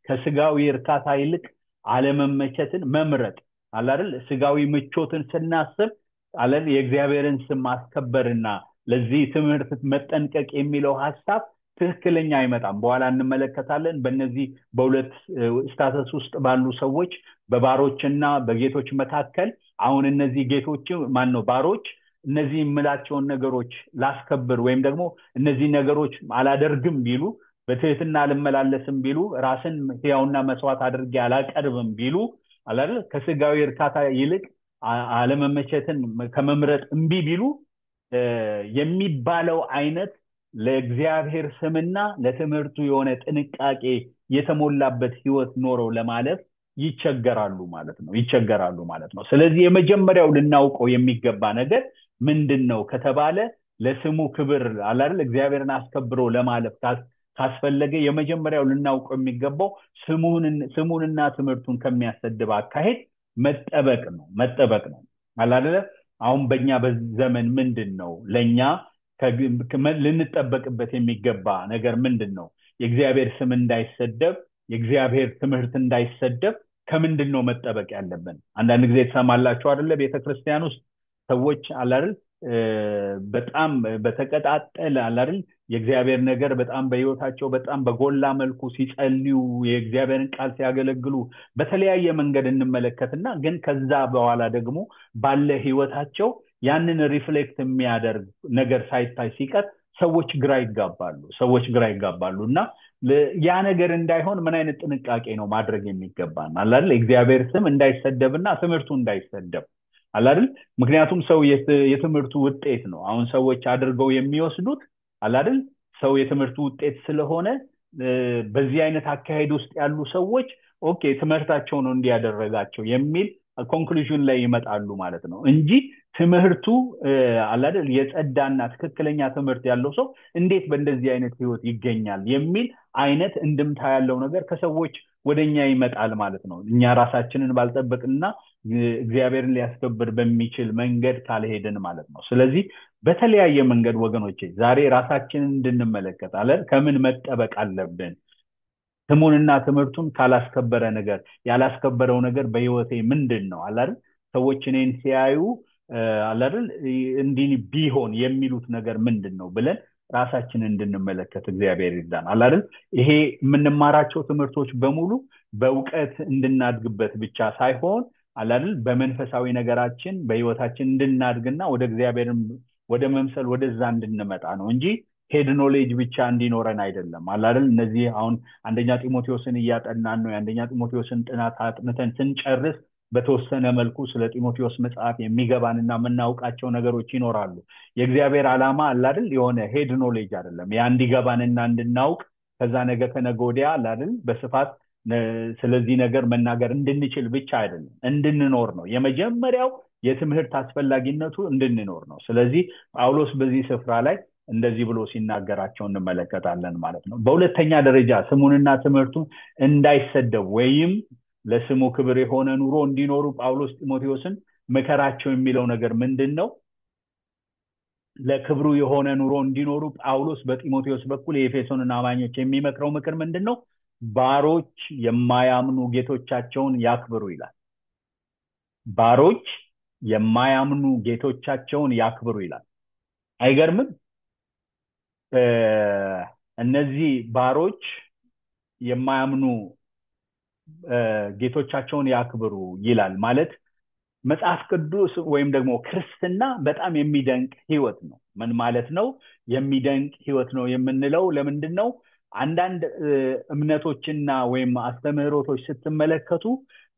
ከስጋዊ እርካታ ይልቅ አለመመቸትን መምረጥ አይደል? ስጋዊ ምቾትን ስናስብ አይደል የእግዚአብሔርን ስም ማስከበርና ለዚህ ትምህርት መጠንቀቅ የሚለው ሐሳብ ትክክለኛ አይመጣም። በኋላ እንመለከታለን። በእነዚህ በሁለት status ውስጥ ባሉ ሰዎች በባሮችና በጌቶች መካከል አሁን እነዚህ ጌቶች ማን ነው ባሮች እነዚህ የምላቸውን ነገሮች ላስከብር ወይም ደግሞ እነዚህ ነገሮች አላደርግም ቢሉ፣ በትህትና አልመላለስም ቢሉ፣ ራስን ሕያውና መስዋዕት አድርጌ አላቀርብም ቢሉ አይደል ከስጋዊ እርካታ ይልቅ አለመመቸትን ከመምረጥ እምቢ ቢሉ የሚባለው አይነት ለእግዚአብሔር ስምና ለትምህርቱ የሆነ ጥንቃቄ የተሞላበት ህይወት ኖረው ለማለፍ ይቸገራሉ ማለት ነው ይቸገራሉ ማለት ነው። ስለዚህ የመጀመሪያው ልናውቀው የሚገባ ነገር ምንድነው ከተባለ ለስሙ ክብር አይደል እግዚአብሔርን አስከብሮ ለማለፍ ካስፈለገ የመጀመሪያው ልናውቀው የሚገባው ስሙንና ትምህርቱን ከሚያሰድብ አካሄድ መጠበቅ ነው መጠበቅ ነው። አይደል? አሁን በእኛ በዘመን ምንድነው ለኛ ልንጠበቅበት የሚገባ ነገር ምንድነው? የእግዚአብሔር ስም እንዳይሰደብ፣ የእግዚአብሔር ትምህርት እንዳይሰደብ ከምንድነው መጠበቅ ያለብን? አንዳንድ ጊዜ ትሰማላችሁ አይደለ? ቤተክርስቲያን ውስጥ ሰዎች አይደል በጣም በተቀጣጠለ አይደል የእግዚአብሔር ነገር በጣም በህይወታቸው በጣም በጎላ መልኩ ሲጸልዩ የእግዚአብሔርን ቃል ሲያገለግሉ በተለያየ መንገድ እንመለከትና ግን ከዛ በኋላ ደግሞ ባለ ህይወታቸው ያንን reflect የሚያደርግ ነገር ሳይታይ ሲቀር ሰዎች ግራ ይጋባሉ ሰዎች ግራ ይጋባሉ። እና ያ ነገር እንዳይሆን ምን አይነት ጥንቃቄ ነው ማድረግ የሚገባን? አይደል የእግዚአብሔር ስም እንዳይሰደብና ትምህርቱ እንዳይሰደብ አይደል? ምክንያቱም ሰው የትምህርቱ ውጤት ነው። አሁን ሰዎች አድርገው የሚወስዱት አይደል ሰው የትምህርቱ ውጤት ስለሆነ በዚህ አይነት አካሄድ ውስጥ ያሉ ሰዎች okay ትምህርታቸው ነው እንዲያደረጋቸው የሚል conclusion ላይ ይመጣሉ ማለት ነው እንጂ ትምህርቱ አይደል የጸዳና ትክክለኛ ትምህርት ያለው ሰው እንዴት በእንደዚህ አይነት ህይወት ይገኛል የሚል አይነት እንድምታ ያለው ነገር ከሰዎች ወደኛ ይመጣል ማለት ነው። እኛ ራሳችንን ባልጠበቅንና እግዚአብሔርን ሊያስከብር በሚችል መንገድ ካልሄድን ማለት ነው። ስለዚህ በተለያየ መንገድ ወገኖቼ ዛሬ ራሳችንን እንድንመለከት አለ ከምን መጠበቅ አለብን? ስሙንና ትምህርቱን ካላስከበረ ነገር ያላስከበረው ነገር በህይወቴ ምንድነው? አይደል ሰዎች እኔን ሲያዩ አይደል እንዲህ ቢሆን የሚሉት ነገር ምንድነው ብለን ራሳችንን እንድንመለከት እግዚአብሔር ይርዳን። አይደል ይሄ የምንማራቸው ትምህርቶች በሙሉ በእውቀት እንድናድግበት ብቻ ሳይሆን አይደል በመንፈሳዊ ነገራችን በህይወታችን እንድናድግና ወደ እግዚአብሔር ወደ መምሰል ወደዛ እንድንመጣ ነው እንጂ head knowledge ብቻ እንዲኖረን አይደለም። አይደል እነዚህ አሁን አንደኛ ጢሞቴዎስን እያጠናን ነው። የአንደኛ ጢሞቴዎስን ጥናት አጥንተን ስንጨርስ በተወሰነ መልኩ ስለ ጢሞቴዎስ መጽሐፍ የሚገባንና የምናውቃቸው ነገሮች ይኖራሉ። የእግዚአብሔር ዓላማ አይደል የሆነ head knowledge አይደለም፣ ያ እንዲገባንና እንድናውቅ ከዛ ነገ ከነገ ወዲያ አይደል በስፋት ስለዚህ ነገር መናገር እንድንችል ብቻ አይደለም፣ እንድንኖር ነው። የመጀመሪያው የትምህርት አስፈላጊነቱ እንድንኖር ነው። ስለዚህ ጳውሎስ በዚህ ስፍራ ላይ እንደዚህ ብሎ ሲናገራቸው እንመለከታለን ማለት ነው። በሁለተኛ ደረጃ ስሙንና ትምህርቱን እንዳይሰደብ ወይም ለስሙ ክብር የሆነ ኑሮ እንዲኖሩ ጳውሎስ ጢሞቴዎስን ምከራቸው የሚለው ነገር ምንድነው? ለክብሩ የሆነ ኑሮ እንዲኖሩ ጳውሎስ በጢሞቴዎስ በኩል የኤፌሶንን አማኞች የሚመክረው ምክር ምንድነው? ባሮች የማያምኑ ጌቶቻቸውን ያክብሩ ይላል። ባሮች የማያምኑ ጌቶቻቸውን ያክብሩ ይላል። አይገርምም? እነዚህ ባሮች የማያምኑ ጌቶቻቸውን ያክብሩ ይላል ማለት መጽሐፍ ቅዱስ ወይም ደግሞ ክርስትና በጣም የሚደንቅ ህይወት ነው። ምን ማለት ነው? የሚደንቅ ህይወት ነው የምንለው ለምንድነው? አንዳንድ እምነቶችና ወይም አስተምህሮቶች ስትመለከቱ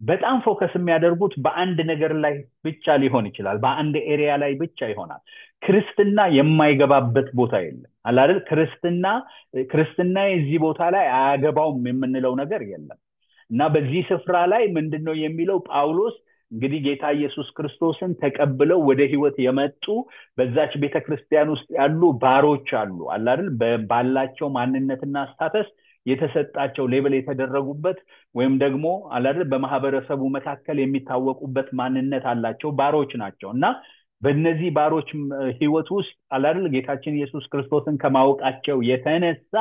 በጣም focus የሚያደርጉት በአንድ ነገር ላይ ብቻ ሊሆን ይችላል፣ በአንድ area ላይ ብቻ ይሆናል። ክርስትና የማይገባበት ቦታ የለም። አይደል? ክርስትና እዚህ ቦታ ላይ አያገባውም የምንለው ነገር የለም። እና በዚህ ስፍራ ላይ ምንድነው የሚለው ጳውሎስ? እንግዲህ ጌታ ኢየሱስ ክርስቶስን ተቀብለው ወደ ህይወት የመጡ በዛች ቤተክርስቲያን ውስጥ ያሉ ባሮች አሉ አይደል? ባላቸው ማንነትና status የተሰጣቸው label የተደረጉበት ወይም ደግሞ አይደል በማህበረሰቡ መካከል የሚታወቁበት ማንነት አላቸው፣ ባሮች ናቸው። እና በእነዚህ ባሮች ህይወት ውስጥ አይደል ጌታችን ኢየሱስ ክርስቶስን ከማወቃቸው የተነሳ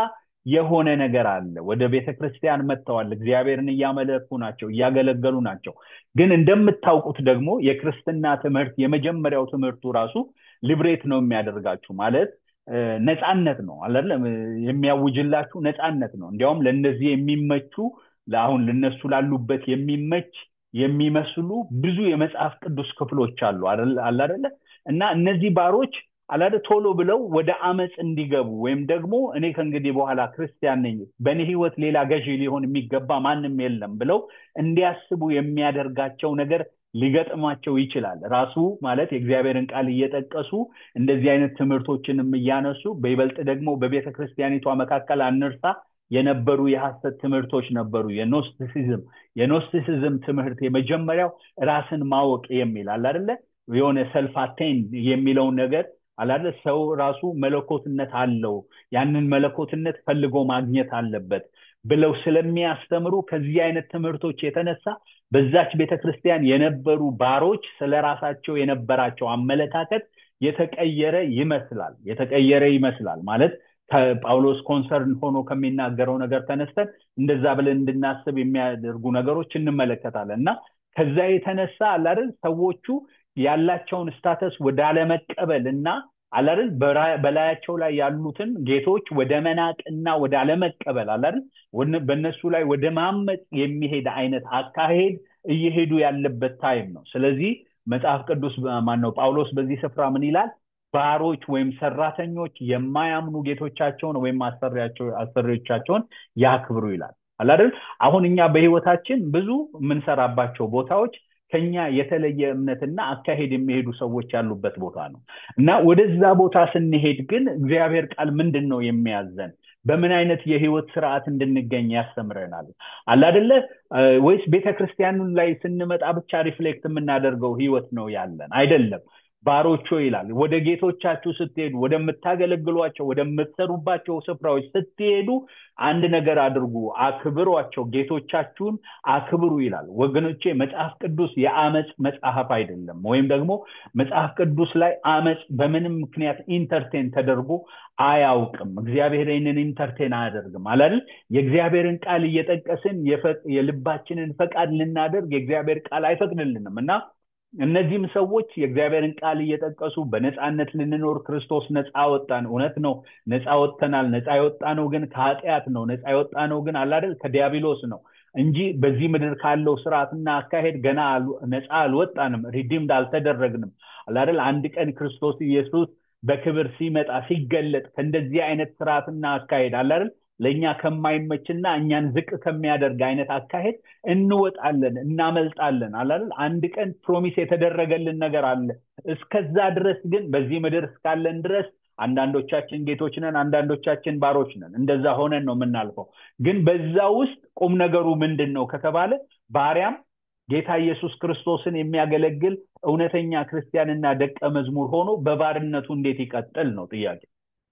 የሆነ ነገር አለ። ወደ ቤተክርስቲያን መጥተዋል፣ እግዚአብሔርን እያመለኩ ናቸው፣ እያገለገሉ ናቸው። ግን እንደምታውቁት ደግሞ የክርስትና ትምህርት የመጀመሪያው ትምህርቱ ራሱ ሊብሬት ነው የሚያደርጋችሁ፣ ማለት ነፃነት ነው አይደል? የሚያውጅላችሁ ነፃነት ነው። እንዲያውም ለነዚህ የሚመቹ ለአሁን ለነሱ ላሉበት የሚመች የሚመስሉ ብዙ የመጽሐፍ ቅዱስ ክፍሎች አሉ አይደል? እና እነዚህ ባሮች አላደ ቶሎ ብለው ወደ አመጽ እንዲገቡ ወይም ደግሞ እኔ ከእንግዲህ በኋላ ክርስቲያን ነኝ፣ በእኔ ህይወት ሌላ ገዢ ሊሆን የሚገባ ማንም የለም ብለው እንዲያስቡ የሚያደርጋቸው ነገር ሊገጥማቸው ይችላል። ራሱ ማለት የእግዚአብሔርን ቃል እየጠቀሱ እንደዚህ አይነት ትምህርቶችንም እያነሱ በይበልጥ ደግሞ በቤተክርስቲያኒቷ መካከል አንርሳ የነበሩ የሐሰት ትምህርቶች ነበሩ። የኖስቲሲዝም ትምህርት የመጀመሪያው ራስን ማወቅ የሚል አለ አይደለ? የሆነ self attain የሚለው ነገር አላለ። ሰው ራሱ መለኮትነት አለው፣ ያንን መለኮትነት ፈልጎ ማግኘት አለበት ብለው ስለሚያስተምሩ ከዚህ አይነት ትምህርቶች የተነሳ በዛች ቤተክርስቲያን የነበሩ ባሮች ስለራሳቸው የነበራቸው አመለካከት የተቀየረ ይመስላል። ማለት ከጳውሎስ concern ሆኖ ከሚናገረው ነገር ተነስተን እንደዛ ብለን እንድናስብ የሚያደርጉ ነገሮች እንመለከታለን። እና ከዛ የተነሳ አይደል ሰዎቹ ያላቸውን status ወደ አለመቀበልና አይደል በላያቸው ላይ ያሉትን ጌቶች ወደ መናቅና ወደ አለመቀበል አይደል በእነሱ ላይ ወደ ማመጽ የሚሄድ አይነት አካሄድ እየሄዱ ያለበት time ነው። ስለዚህ መጽሐፍ ቅዱስ ማነው ጳውሎስ በዚህ ስፍራ ምን ይላል? ባሮች ወይም ሰራተኞች የማያምኑ ጌቶቻቸውን ወይም አሰሪዎቻቸውን ያክብሩ ይላል አይደል? አሁን እኛ በህይወታችን ብዙ የምንሰራባቸው ቦታዎች ከኛ የተለየ እምነትና አካሄድ የሚሄዱ ሰዎች ያሉበት ቦታ ነው። እና ወደዛ ቦታ ስንሄድ ግን እግዚአብሔር ቃል ምንድነው የሚያዘን? በምን አይነት የህይወት ስርዓት እንድንገኝ ያስተምረናል? አለ አይደለ? ወይስ ቤተክርስቲያኑ ላይ ስንመጣ ብቻ reflect የምናደርገው ህይወት ነው ያለን? አይደለም። ባሮቹ ይላል ወደ ጌቶቻችሁ ስትሄዱ፣ ወደምታገለግሏቸው፣ ወደምትሰሩባቸው ስፍራዎች ስትሄዱ አንድ ነገር አድርጉ፣ አክብሯቸው፣ ጌቶቻችሁን አክብሩ ይላል። ወገኖቼ መጽሐፍ ቅዱስ የአመጽ መጽሐፍ አይደለም። ወይም ደግሞ መጽሐፍ ቅዱስ ላይ አመጽ በምንም ምክንያት entertain ተደርጎ አያውቅም። እግዚአብሔር ይህንን entertain አያደርግም አይደል? የእግዚአብሔርን ቃል እየጠቀስን የልባችንን ፈቃድ ልናደርግ የእግዚአብሔር ቃል አይፈቅድልንም። እና እነዚህም ሰዎች የእግዚአብሔርን ቃል እየጠቀሱ በነፃነት ልንኖር ክርስቶስ ነፃ ወጣን። እውነት ነው፣ ነፃ ወጥተናል። ነፃ የወጣነው ግን ከኃጢአት ነው። ነፃ የወጣነው ግን አለ አይደል ከዲያብሎስ ነው እንጂ በዚህ ምድር ካለው ስርዓትና አካሄድ ገና ነፃ አልወጣንም፣ redeemed አልተደረግንም አለ አይደል? አንድ ቀን ክርስቶስ ኢየሱስ በክብር ሲመጣ ሲገለጥ ከእንደዚህ አይነት ስርዓትና አካሄድ አለ አይደል ለኛ ከማይመችና እኛን ዝቅ ከሚያደርግ አይነት አካሄድ እንወጣለን፣ እናመልጣለን አለ አይደል? አንድ ቀን promise የተደረገልን ነገር አለ። እስከዛ ድረስ ግን በዚህ ምድር እስካለን ድረስ አንዳንዶቻችን ጌቶች ነን፣ አንዳንዶቻችን ባሮች ነን። እንደዛ ሆነን ነው የምናልፈው። ግን በዛ ውስጥ ቁም ነገሩ ምንድን ነው ከተባለ ባሪያም ጌታ ኢየሱስ ክርስቶስን የሚያገለግል እውነተኛ ክርስቲያንና ደቀ መዝሙር ሆኖ በባርነቱ እንዴት ይቀጥል ነው ጥያቄ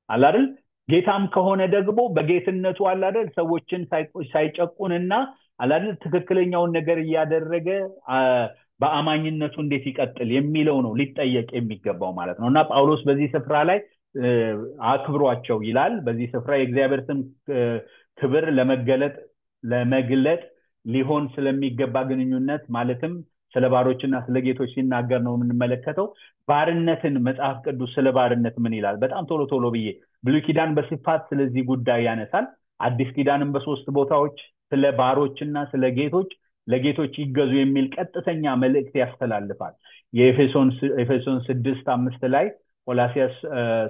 አለ አይደል? ጌታም ከሆነ ደግሞ በጌትነቱ አለ አይደል ሰዎችን ሳይጨቁንና አለ አይደል ትክክለኛውን ነገር እያደረገ በአማኝነቱ እንዴት ይቀጥል የሚለው ነው ሊጠየቅ የሚገባው ማለት ነው። እና ጳውሎስ በዚህ ስፍራ ላይ አክብሯቸው ይላል። በዚህ ስፍራ የእግዚአብሔር ስም ክብር ለመግለጥ ሊሆን ስለሚገባ ግንኙነት ማለትም ስለ ባሮችና ስለ ጌቶች ሲናገር ነው የምንመለከተው። ባርነትን መጽሐፍ ቅዱስ ስለ ባርነት ምን ይላል? በጣም ቶሎ ቶሎ ብዬ ብሉይ ኪዳን በስፋት ስለዚህ ጉዳይ ያነሳል። አዲስ ኪዳንም በሶስት ቦታዎች ስለ ባሮችና ስለ ጌቶች ለጌቶች ይገዙ የሚል ቀጥተኛ መልእክት ያስተላልፋል። የኤፌሶን 6:5 ላይ፣ ቆላስይስ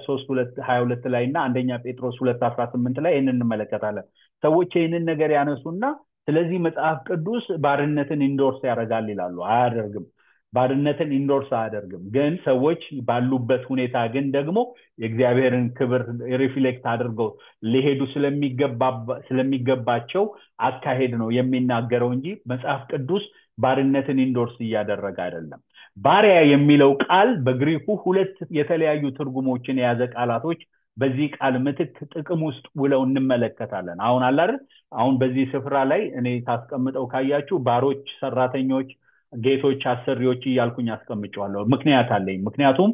3:22 ላይ እና አንደኛ ጴጥሮስ 2:18 ላይ ይህንን እንመለከታለን። ሰዎች ይህንን ነገር ያነሱና ስለዚህ መጽሐፍ ቅዱስ ባርነትን endorse ያደርጋል ይላሉ። አያደርግም። ባርነትን endorse አያደርግም። ግን ሰዎች ባሉበት ሁኔታ ግን ደግሞ የእግዚአብሔርን ክብር reflect አድርገው ሊሄዱ ስለሚገባቸው አካሄድ ነው የሚናገረው እንጂ መጽሐፍ ቅዱስ ባርነትን endorse እያደረገ አይደለም። ባሪያ የሚለው ቃል በግሪኩ ሁለት የተለያዩ ትርጉሞችን የያዘ ቃላቶች በዚህ ቃል ምትክ ጥቅም ውስጥ ውለው እንመለከታለን። አሁን አለ አይደል? አሁን በዚህ ስፍራ ላይ እኔ ታስቀምጠው ካያችሁ ባሮች፣ ሰራተኞች፣ ጌቶች፣ አሰሪዎች እያልኩኝ አስቀምጨዋለሁ። ምክንያት አለኝ። ምክንያቱም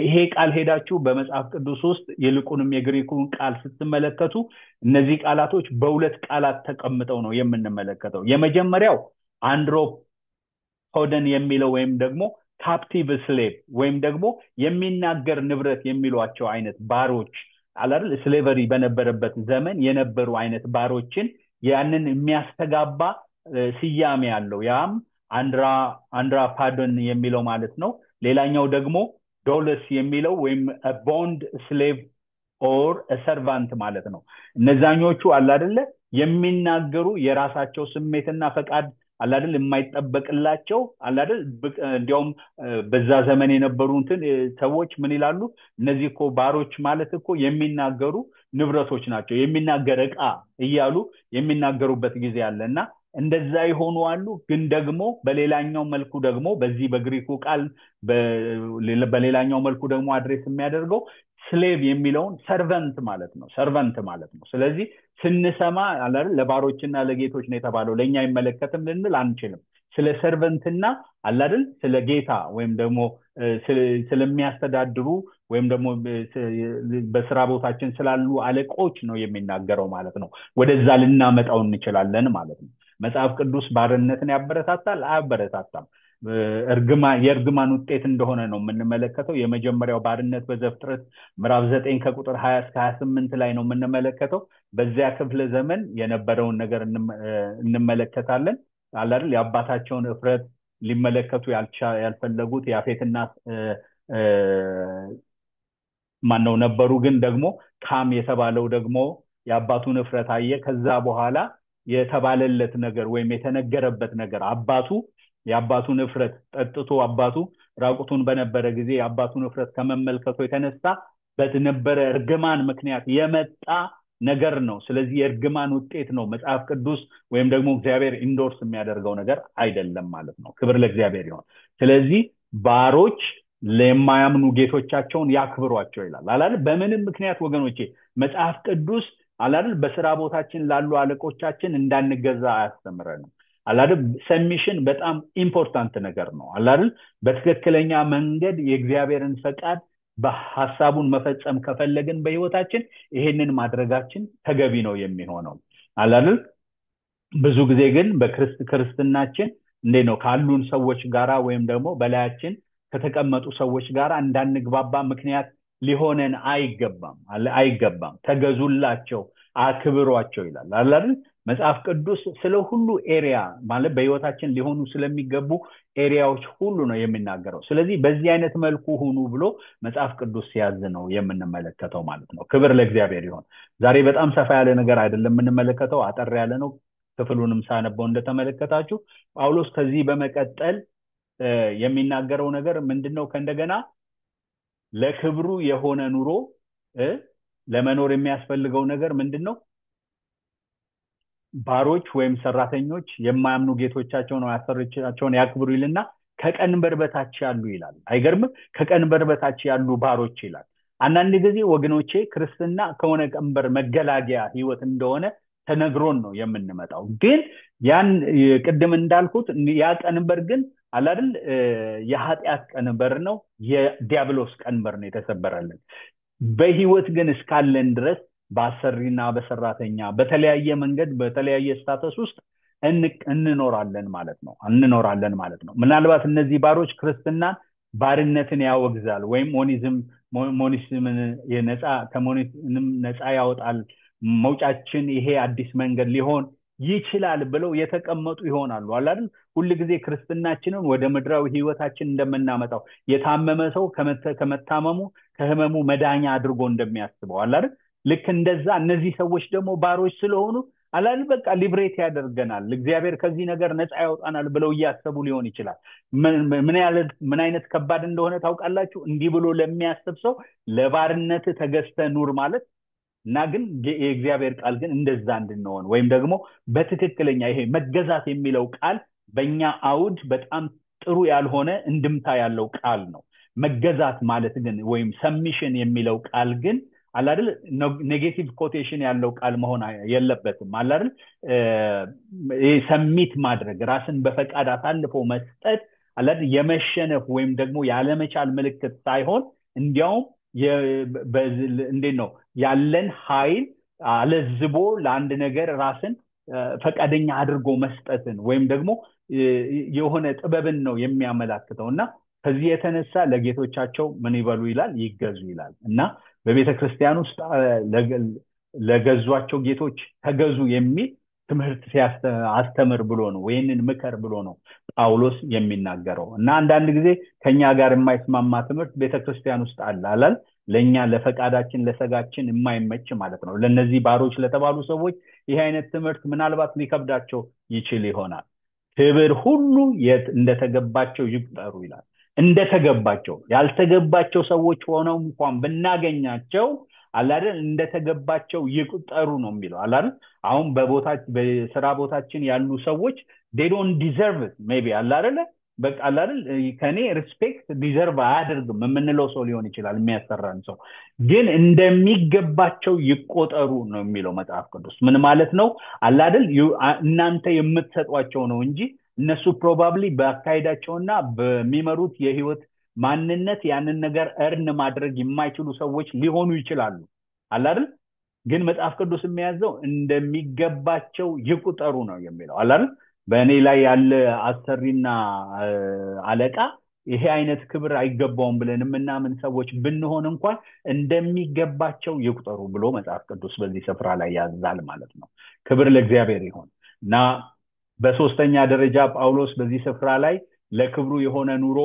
ይሄ ቃል ሄዳችሁ በመጽሐፍ ቅዱስ ውስጥ ይልቁንም የግሪኩን ቃል ስትመለከቱ እነዚህ ቃላቶች በሁለት ቃላት ተቀምጠው ነው የምንመለከተው። የመጀመሪያው አንድሮፖደን የሚለው ወይም ደግሞ captive slave ወይም ደግሞ የሚናገር ንብረት የሚሏቸው አይነት ባሮች አለ አይደል? slavery በነበረበት ዘመን የነበሩ አይነት ባሮችን ያንን የሚያስተጋባ ስያሜ ያለው ያም አንድራፓዶን የሚለው ማለት ነው። ሌላኛው ደግሞ doulos የሚለው ወይም bond slave or servant ማለት ነው። እነዛኞቹ አለ አይደለ የሚናገሩ የራሳቸው ስሜትና ፈቃድ አለ አይደል የማይጠበቅላቸው አለ አይደል? እንዲያውም በዛ ዘመን የነበሩ እንትን ሰዎች ምን ይላሉ? እነዚህ እኮ ባሮች ማለት እኮ የሚናገሩ ንብረቶች ናቸው፣ የሚናገር ዕቃ እያሉ የሚናገሩበት ጊዜ አለና እንደዛ ይሆኑ አሉ። ግን ደግሞ በሌላኛው መልኩ ደግሞ በዚህ በግሪኩ ቃል በሌላኛው መልኩ ደግሞ address የሚያደርገው slave የሚለውን servant ማለት ነው። servant ማለት ነው። ስለዚህ ስንሰማ አለ አይደል ለባሮችና ለጌቶች ነው የተባለው ለኛ አይመለከትም ልንል አንችልም። ስለ servant ና አለ አይደል ስለ ጌታ ወይም ደግሞ ስለሚያስተዳድሩ ወይም ደግሞ በስራ ቦታችን ስላሉ አለቆች ነው የሚናገረው ማለት ነው። ወደዛ ልናመጣው እንችላለን ማለት ነው። መጽሐፍ ቅዱስ ባርነትን ያበረታታል? አያበረታታም። የእርግማን ውጤት እንደሆነ ነው የምንመለከተው። የመጀመሪያው ባርነት በዘፍጥረት ምዕራፍ 9 ከቁጥር 20 እስከ 28 ላይ ነው የምንመለከተው። በዚያ ክፍለ ዘመን የነበረውን ነገር እንመለከታለን። አለ አይደል የአባታቸውን እፍረት ሊመለከቱ ያልፈለጉት ያፌትና ማነው ነበሩ። ግን ደግሞ ካም የተባለው ደግሞ የአባቱን እፍረት አየ። ከዛ በኋላ የተባለለት ነገር ወይም የተነገረበት ነገር አባቱ የአባቱን እፍረት ጠጥቶ አባቱ ራቁቱን በነበረ ጊዜ የአባቱን እፍረት ከመመልከቱ የተነሳ በነበረ እርግማን ምክንያት የመጣ ነገር ነው። ስለዚህ የእርግማን ውጤት ነው መጽሐፍ ቅዱስ ወይም ደግሞ እግዚአብሔር endorse የሚያደርገው ነገር አይደለም ማለት ነው። ክብር ለእግዚአብሔር ይሁን። ስለዚህ ባሮች ለማያምኑ ጌቶቻቸውን ያክብሯቸው ይላል አላል። በምንም ምክንያት ወገኖቼ መጽሐፍ ቅዱስ አላል በስራ ቦታችን ላሉ አለቆቻችን እንዳንገዛ አያስተምረንም። አላል submission በጣም important ነገር ነው። አላል በትክክለኛ መንገድ የእግዚአብሔርን ፈቃድ በሐሳቡን መፈጸም ከፈለግን በህይወታችን ይሄንን ማድረጋችን ተገቢ ነው የሚሆነው። አላል ብዙ ጊዜ ግን በክርስትናችን እንዴት ነው ካሉን ሰዎች ጋራ ወይም ደግሞ በላያችን ከተቀመጡ ሰዎች ጋራ እንዳንግባባ ምክንያት ሊሆነን አይገባም። አይገባም። ተገዙላቸው፣ አክብሯቸው ይላል። አላል መጽሐፍ ቅዱስ ስለ ሁሉ area ማለት በህይወታችን ሊሆኑ ስለሚገቡ area ዎች ሁሉ ነው የሚናገረው። ስለዚህ በዚህ አይነት መልኩ ሁኑ ብሎ መጽሐፍ ቅዱስ ሲያዝ ነው የምንመለከተው ማለት ነው። ክብር ለእግዚአብሔር ይሁን። ዛሬ በጣም ሰፋ ያለ ነገር አይደለም የምንመለከተው፣ አጠር ያለ ነው። ክፍሉንም ሳነበው እንደተመለከታችሁ ጳውሎስ ከዚህ በመቀጠል የሚናገረው ነገር ምንድነው? ከእንደገና ለክብሩ የሆነ ኑሮ ለመኖር የሚያስፈልገው ነገር ምንድነው? ባሮች ወይም ሰራተኞች የማያምኑ ጌቶቻቸውን ወይ አሰሪዎቻቸውን ያክብሩ ይልና ከቀንበር በታች ያሉ ይላል። አይገርምም? ከቀንበር በታች ያሉ ባሮች ይላል። አንዳንድ ጊዜ ወገኖቼ ክርስትና ከሆነ ቀንበር መገላገያ ህይወት እንደሆነ ተነግሮን ነው የምንመጣው። ግን ያን ቅድም እንዳልኩት ያ ቀንበር ግን አለ አይደል የኃጢአት ቀንበር ነው፣ የዲያብሎስ ቀንበር ነው የተሰበረልን። በህይወት ግን እስካለን ድረስ በአሰሪና በሰራተኛ በተለያየ መንገድ በተለያየ status ውስጥ እንኖራለን ማለት ነው እንኖራለን ማለት ነው። ምናልባት እነዚህ ባሮች ክርስትና ባርነትን ያወግዛል ወይም ሞኒዝምን የነፃ ከሞኒዝም ነፃ ያወጣል፣ መውጫችን ይሄ አዲስ መንገድ ሊሆን ይችላል ብለው የተቀመጡ ይሆናሉ። አለ አይደል? ሁል ጊዜ ክርስትናችንን ወደ ምድራዊ ህይወታችን እንደምናመጣው የታመመ ሰው ከመታመሙ ከህመሙ መዳኛ አድርጎ እንደሚያስበው አለ አይደል? ልክ እንደዛ እነዚህ ሰዎች ደግሞ ባሮች ስለሆኑ አለ አይደል? በቃ ሊብሬት ያደርገናል፣ እግዚአብሔር ከዚህ ነገር ነፃ ያወጣናል ብለው እያሰቡ ሊሆን ይችላል። ምን አይነት ከባድ እንደሆነ ታውቃላችሁ? እንዲህ ብሎ ለሚያስብ ሰው ለባርነት ተገዝተህ ኑር ማለት እና ግን የእግዚአብሔር ቃል ግን እንደዛ እንድንሆን ወይም ደግሞ በትክክለኛ ይሄ መገዛት የሚለው ቃል በእኛ አውድ በጣም ጥሩ ያልሆነ እንድምታ ያለው ቃል ነው። መገዛት ማለት ግን ወይም submission የሚለው ቃል ግን አለ አይደል negative quotation ያለው ቃል መሆን የለበትም። አለ አይደል ይሄ submit ማድረግ ራስን በፈቃድ አሳልፎ መስጠት አለ አይደል የመሸነፍ ወይም ደግሞ ያለመቻል ምልክት ሳይሆን እንዲያውም እንዴት ነው ያለን ኃይል አለዝቦ ለአንድ ነገር ራስን ፈቃደኛ አድርጎ መስጠትን ወይም ደግሞ የሆነ ጥበብን ነው የሚያመላክተው። እና ከዚህ የተነሳ ለጌቶቻቸው ምን ይበሉ ይላል? ይገዙ ይላል። እና በቤተክርስቲያን ውስጥ ለገዟቸው ጌቶች ተገዙ የሚል ትምህርት አስተምር ብሎ ነው ወይንን ምከር ብሎ ነው ጳውሎስ የሚናገረው። እና አንዳንድ ጊዜ ከኛ ጋር የማይስማማ ትምህርት ቤተክርስቲያን ውስጥ አለ አላል ለኛ ለፈቃዳችን ለሰጋችን የማይመች ማለት ነው። ለነዚህ ባሮች ለተባሉ ሰዎች ይሄ አይነት ትምህርት ምናልባት ሊከብዳቸው ይችል ይሆናል። ክብር ሁሉ የት እንደተገባቸው ይቁጠሩ ይላል። እንደተገባቸው ያልተገባቸው ሰዎች ሆነው እንኳን ብናገኛቸው አለ አይደል እንደተገባቸው ይቁጠሩ ነው የሚለው አለ አይደል። አሁን በስራ ቦታችን ያሉ ሰዎች they don't deserve it maybe አለ አይደል በቃ አለ አይደል ከኔ respect deserve አያደርግም የምንለው ሰው ሊሆን ይችላል የሚያሰራን ሰው፣ ግን እንደሚገባቸው ይቆጠሩ ነው የሚለው መጽሐፍ ቅዱስ። ምን ማለት ነው? አለ አይደል እናንተ የምትሰጧቸው ነው እንጂ እነሱ probably በአካሄዳቸውና በሚመሩት የህይወት ማንነት ያንን ነገር earn ማድረግ የማይችሉ ሰዎች ሊሆኑ ይችላሉ አለ አይደል። ግን መጽሐፍ ቅዱስ የሚያዘው እንደሚገባቸው ይቁጠሩ ነው የሚለው አለ አይደል። በእኔ ላይ ያለ አሰሪና አለቃ ይሄ አይነት ክብር አይገባውም ብለን የምናምን ሰዎች ብንሆን እንኳን እንደሚገባቸው ይቁጠሩ ብሎ መጽሐፍ ቅዱስ በዚህ ስፍራ ላይ ያዛል ማለት ነው። ክብር ለእግዚአብሔር ይሁን። እና በሶስተኛ ደረጃ ጳውሎስ በዚህ ስፍራ ላይ ለክብሩ የሆነ ኑሮ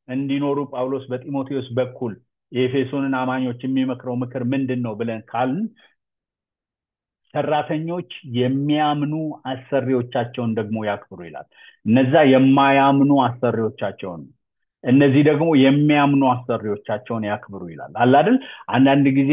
እንዲኖሩ ጳውሎስ በጢሞቴዎስ በኩል የኤፌሶንን አማኞች የሚመክረው ምክር ምንድነው ብለን ካልን ሰራተኞች የሚያምኑ አሰሪዎቻቸውን ደግሞ ያክብሩ ይላል። እነዛ የማያምኑ አሰሪዎቻቸውን፣ እነዚህ ደግሞ የሚያምኑ አሰሪዎቻቸውን ያክብሩ ይላል። አለ አይደል? አንዳንድ ጊዜ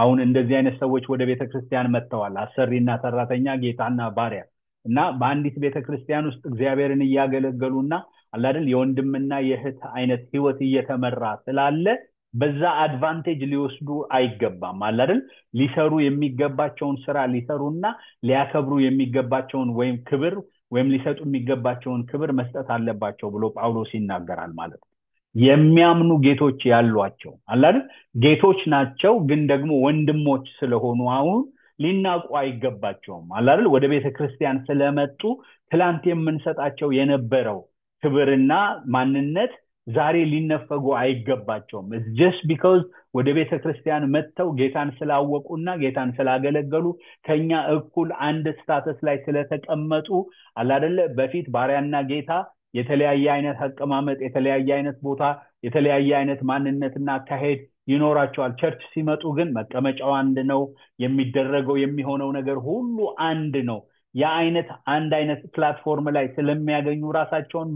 አሁን እንደዚህ አይነት ሰዎች ወደ ቤተክርስቲያን መጥተዋል። አሰሪና ሰራተኛ፣ ጌታና ባሪያ እና በአንዲት ቤተክርስቲያን ውስጥ እግዚአብሔርን እያገለገሉና አለ አይደል የወንድምና የእህት አይነት ህይወት እየተመራ ስላለ በዛ advantage ሊወስዱ አይገባም። አለ አይደል ሊሰሩ የሚገባቸውን ስራ ሊሰሩና ሊያከብሩ የሚገባቸውን ወይም ክብር ወይም ሊሰጡ የሚገባቸውን ክብር መስጠት አለባቸው ብሎ ጳውሎስ ይናገራል ማለት ነው። የሚያምኑ ጌቶች ያሏቸው አለ አይደል ጌቶች ናቸው፣ ግን ደግሞ ወንድሞች ስለሆኑ አሁን ሊናቁ አይገባቸውም። አለ አይደል ወደ ቤተክርስቲያን ስለመጡ ትላንት የምንሰጣቸው የነበረው ክብርና ማንነት ዛሬ ሊነፈጉ አይገባቸውም። It's just because ወደ ቤተክርስቲያን መጥተው ጌታን ስላወቁና ጌታን ስላገለገሉ ከኛ እኩል አንድ status ላይ ስለተቀመጡ አለ አይደለ በፊት ባሪያና ጌታ የተለያየ አይነት አቀማመጥ፣ የተለያየ አይነት ቦታ፣ የተለያየ አይነት ማንነትና አካሄድ ይኖራቸዋል። church ሲመጡ ግን መቀመጫው አንድ ነው፣ የሚደረገው የሚሆነው ነገር ሁሉ አንድ ነው። ያ አይነት አንድ አይነት platform ላይ ስለሚያገኙ ራሳቸውን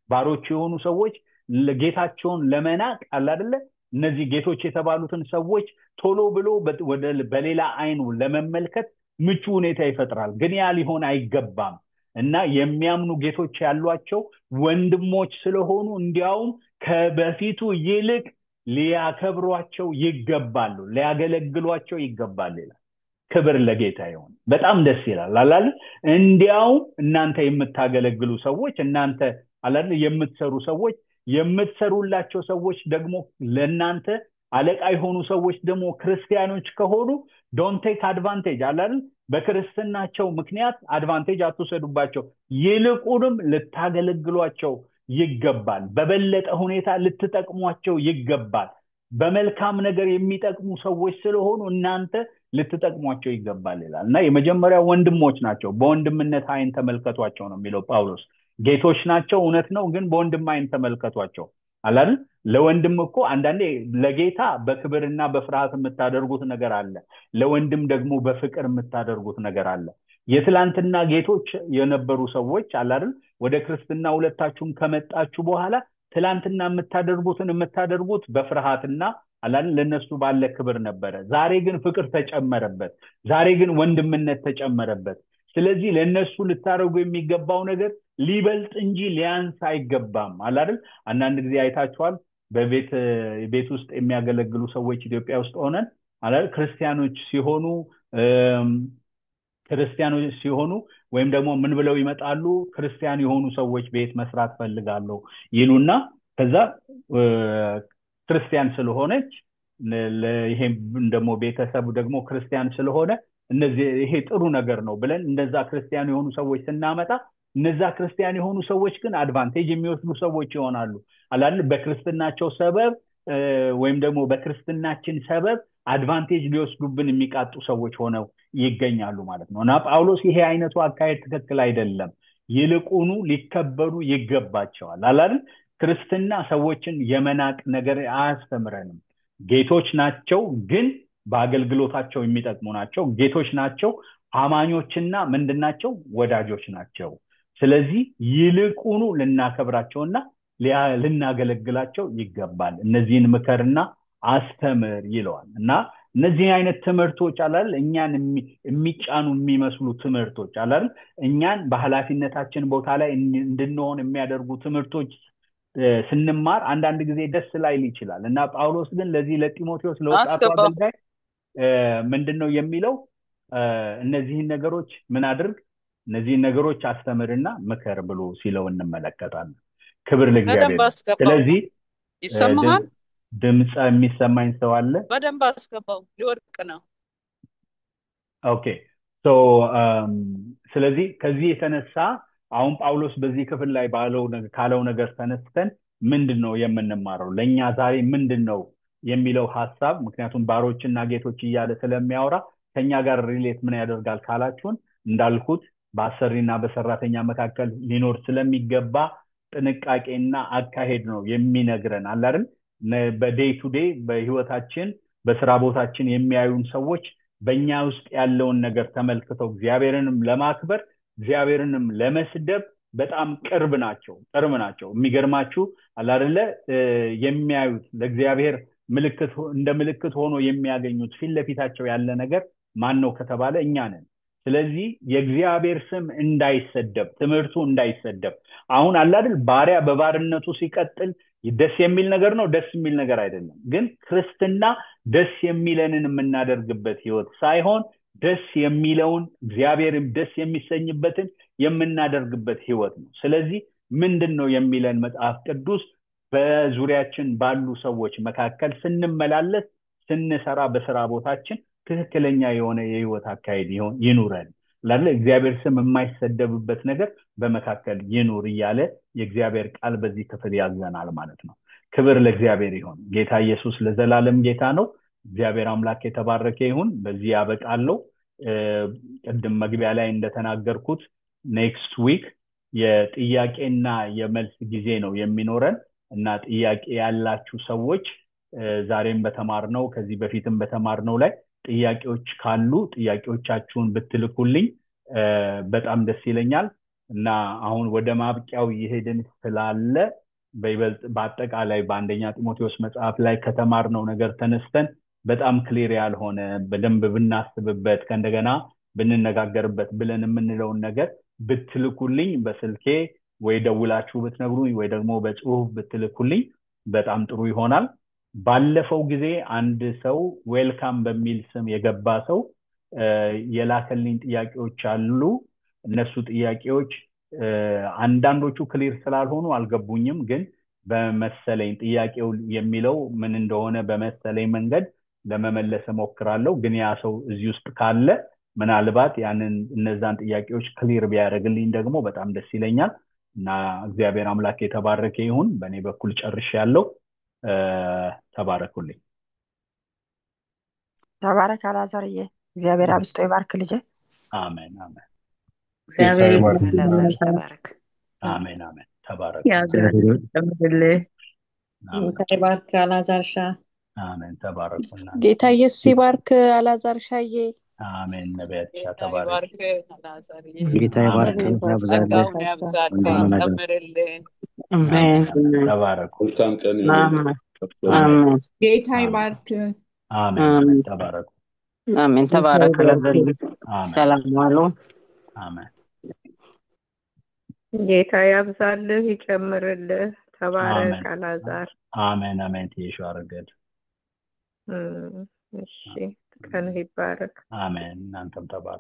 ባሮች የሆኑ ሰዎች ጌታቸውን ለመናቅ አለ አይደለ እነዚህ ጌቶች የተባሉትን ሰዎች ቶሎ ብሎ በሌላ አይኑ ለመመልከት ምቹ ሁኔታ ይፈጥራል። ግን ያ ሊሆን አይገባም እና የሚያምኑ ጌቶች ያሏቸው ወንድሞች ስለሆኑ እንዲያውም ከበፊቱ ይልቅ ሊያከብሯቸው ይገባሉ፣ ሊያገለግሏቸው ይገባል ይላል። ክብር ለጌታ ይሁን። በጣም ደስ ይላል አላል? እንዲያውም እናንተ የምታገለግሉ ሰዎች፣ እናንተ አላል የምትሰሩ ሰዎች፣ የምትሰሩላቸው ሰዎች ደግሞ ለእናንተ አለቃ የሆኑ ሰዎች ደግሞ ክርስቲያኖች ከሆኑ don't take advantage አላል? በክርስትናቸው ምክንያት advantage አትውሰዱባቸው፣ ይልቁንም ልታገለግሏቸው ይገባል። በበለጠ ሁኔታ ልትጠቅሟቸው ይገባል። በመልካም ነገር የሚጠቅሙ ሰዎች ስለሆኑ እናንተ ልትጠቅሟቸው ይገባል ይላል። እና የመጀመሪያው ወንድሞች ናቸው፣ በወንድምነት አይን ተመልከቷቸው ነው የሚለው ጳውሎስ። ጌቶች ናቸው እውነት ነው፣ ግን በወንድም አይን ተመልከቷቸው አላል? ለወንድም እኮ አንዳንዴ ለጌታ በክብርና በፍርሃት የምታደርጉት ነገር አለ፣ ለወንድም ደግሞ በፍቅር የምታደርጉት ነገር አለ። የትላንትና ጌቶች የነበሩ ሰዎች አላል? ወደ ክርስትና ሁለታችሁም ከመጣችሁ በኋላ ትላንትና የምታደርጉት በፍርሃትና አላል ለነሱ ባለ ክብር ነበረ። ዛሬ ግን ፍቅር ተጨመረበት፣ ዛሬ ግን ወንድምነት ተጨመረበት። ስለዚህ ለነሱ ልታደርጉ የሚገባው ነገር ሊበልጥ እንጂ ሊያንስ አይገባም አላል? አንዳንድ ጊዜ አይታችኋል፣ በቤት ቤት ውስጥ የሚያገለግሉ ሰዎች ኢትዮጵያ ውስጥ ሆነን አላል ክርስቲያኖች ሲሆኑ ወይም ደግሞ ምን ብለው ይመጣሉ? ክርስቲያን የሆኑ ሰዎች ቤት መስራት ፈልጋለሁ ይሉና ከዛ ክርስቲያን ስለሆነች ይሄ ደግሞ ቤተሰቡ ደግሞ ክርስቲያን ስለሆነ እነዚህ ይሄ ጥሩ ነገር ነው ብለን እንደዛ ክርስቲያን የሆኑ ሰዎች ስናመጣ እነዛ ክርስቲያን የሆኑ ሰዎች ግን advantage የሚወስዱ ሰዎች ይሆናሉ አላል? በክርስትናቸው ሰበብ ወይም ደግሞ በክርስትናችን ሰበብ advantage ሊወስዱብን የሚቃጡ ሰዎች ሆነው ይገኛሉ ማለት ነው። እና ጳውሎስ ይሄ አይነቱ አካሄድ ትክክል አይደለም፣ ይልቁኑ ሊከበሩ ይገባቸዋል አላል? ክርስትና ሰዎችን የመናቅ ነገር አያስተምረንም። ጌቶች ናቸው ግን በአገልግሎታቸው የሚጠቅሙ ናቸው። ጌቶች ናቸው፣ አማኞችና ምንድናቸው? ወዳጆች ናቸው። ስለዚህ ይልቁኑ ልናከብራቸውና ልናገለግላቸው ይገባል። እነዚህን ምከርና አስተምር ይለዋል። እና እነዚህ አይነት ትምህርቶች አላል እኛን የሚጫኑ የሚመስሉ ትምህርቶች አላል እኛን በኃላፊነታችን ቦታ ላይ እንድንሆን የሚያደርጉ ትምህርቶች ስንማር አንዳንድ ጊዜ ደስ ላይል ይችላል። እና ጳውሎስ ግን ለዚህ ለጢሞቴዎስ ለወጣቱ አገልጋይ ምንድነው የሚለው? እነዚህን ነገሮች ምን አድርግ፣ እነዚህን ነገሮች አስተምርና ምከር ብሎ ሲለው እንመለከታለን። ክብር ለእግዚአብሔር። ስለዚህ
ይሰማሃል?
ድምጽ የሚሰማኝ ሰው አለ?
በደንብ አስገባው፣ ሊወድቅ ነው።
Okay so ስለዚህ ከዚህ የተነሳ አሁን ጳውሎስ በዚህ ክፍል ላይ ባለው ካለው ነገር ተነስተን ምንድነው የምንማረው ለኛ ዛሬ ምንድነው የሚለው ሐሳብ፣ ምክንያቱም ባሮችና ጌቶች እያለ ስለሚያወራ ከኛ ጋር relate ምን ያደርጋል ካላችሁን እንዳልኩት በአሰሪና በሰራተኛ መካከል ሊኖር ስለሚገባ ጥንቃቄና አካሄድ ነው የሚነግረን አለ አይደል? በ day to day በህይወታችን በስራ ቦታችን የሚያዩን ሰዎች በእኛ ውስጥ ያለውን ነገር ተመልክተው እግዚአብሔርንም ለማክበር እግዚአብሔርንም ለመስደብ በጣም ቅርብ ናቸው ቅርብ ናቸው። የሚገርማችሁ አለ አይደለ? የሚያዩት ለእግዚአብሔር ምልክት እንደ ምልክት ሆኖ የሚያገኙት ፊት ለፊታቸው ያለ ነገር ማን ነው ከተባለ እኛ ነን። ስለዚህ የእግዚአብሔር ስም እንዳይሰደብ ትምህርቱ እንዳይሰደብ አሁን አለ አይደል ባሪያ በባርነቱ ሲቀጥል ደስ የሚል ነገር ነው፣ ደስ የሚል ነገር አይደለም። ግን ክርስትና ደስ የሚለንን የምናደርግበት ህይወት ሳይሆን ደስ የሚለውን እግዚአብሔርም ደስ የሚሰኝበትን የምናደርግበት ህይወት ነው። ስለዚህ ምንድነው የሚለን መጽሐፍ ቅዱስ? በዙሪያችን ባሉ ሰዎች መካከል ስንመላለስ ስንሰራ በስራ ቦታችን ትክክለኛ የሆነ የህይወት አካሄድ ይኑረን ላለ እግዚአብሔር ስም የማይሰደብበት ነገር በመካከል ይኑር እያለ የእግዚአብሔር ቃል በዚህ ክፍል ያዘናል ማለት ነው። ክብር ለእግዚአብሔር ይሁን። ጌታ ኢየሱስ ለዘላለም ጌታ ነው። እግዚአብሔር አምላክ የተባረከ ይሁን። በዚህ ያበቃለሁ። ቅድም መግቢያ ላይ እንደተናገርኩት next week የጥያቄና የመልስ ጊዜ ነው የሚኖረን እና ጥያቄ ያላችሁ ሰዎች ዛሬም በተማርነው ከዚህ በፊትም በተማርነው ላይ ጥያቄዎች ካሉ ጥያቄዎቻችሁን ብትልኩልኝ በጣም ደስ ይለኛል። እና አሁን ወደ ማብቂያው እየሄድን ስላለ በይበልጥ በአጠቃላይ በአንደኛ ጢሞቴዎስ መጽሐፍ ላይ ከተማርነው ነገር ተነስተን በጣም clear ያልሆነ በደንብ ብናስብበት ከእንደገና ብንነጋገርበት ብለን የምንለውን ነገር ብትልኩልኝ በስልኬ ወይ ደውላችሁ ብትነግሩኝ ወይ ደግሞ በጽሁፍ ብትልኩልኝ በጣም ጥሩ ይሆናል። ባለፈው ጊዜ አንድ ሰው ዌልካም በሚል ስም የገባ ሰው የላከልኝ ጥያቄዎች አሉ። እነሱ ጥያቄዎች አንዳንዶቹ clear ስላልሆኑ አልገቡኝም፣ ግን በመሰለኝ ጥያቄው የሚለው ምን እንደሆነ በመሰለኝ መንገድ ለመመለስ እሞክራለሁ። ግን ያ ሰው እዚህ ውስጥ ካለ ምናልባት ያንን እነዛን ጥያቄዎች clear ቢያደርግልኝ ደግሞ በጣም ደስ ይለኛል። እና እግዚአብሔር አምላክ የተባረከ ይሁን። በእኔ በኩል ጨርሻለሁ። ተባረኩልኝ።
ተባረክ አላዛርዬ፣ እግዚአብሔር አብዝቶ ይባርክ ልጄ።
አሜን አሜን።
ጌታ
እግዚአብሔር
ይባርክ።
አላዛር
ይመስገን።
ተባረክ።
አሜን አሜን። ተባረኩ።
ያብዛልህ፣ ይጨምርልህ።
አሜን
ጌታ ይባርክ አላዛር ሻ።
አሜን። ተባረኩ እናንተ።
ጌታ ኢየሱስ ይባርክ አላዛር ሻዬ።
አሜን። ነቢያት ሻ
ጌታ
ተባረክ።
ይባርክ አላዛርዬ።
ጌታ ይባርክ፣
አሜን
ያብዛልህ።
ጸጋውን ያብዛልህ፣
ወንድም አላዛር።
ይጨምርልህ።
አሜን
አሜን
አሜን። ተባረኩ።
መልካም ቀን ይሁንልህ።
አሜን
አሜን
አሜን
ጌታ
አሜን
ይባርክ።
አሜን አሜን።
አሜን
ተባረኩ።
አሜን።
ጌታ
ተባረክ
ይባርክ።
አላዛር።
አሜን
ሰላም ዋሉ።
አሜን
ጌታ ያብዛልህ ይጨምርልህ። ተባረክ
አሜን
አላዛር።
አሜን አሜን። ትየሹ አረገድ።
እሺ፣ ቀንህ ይባረክ።
አሜን። እናንተም ተባረኩ።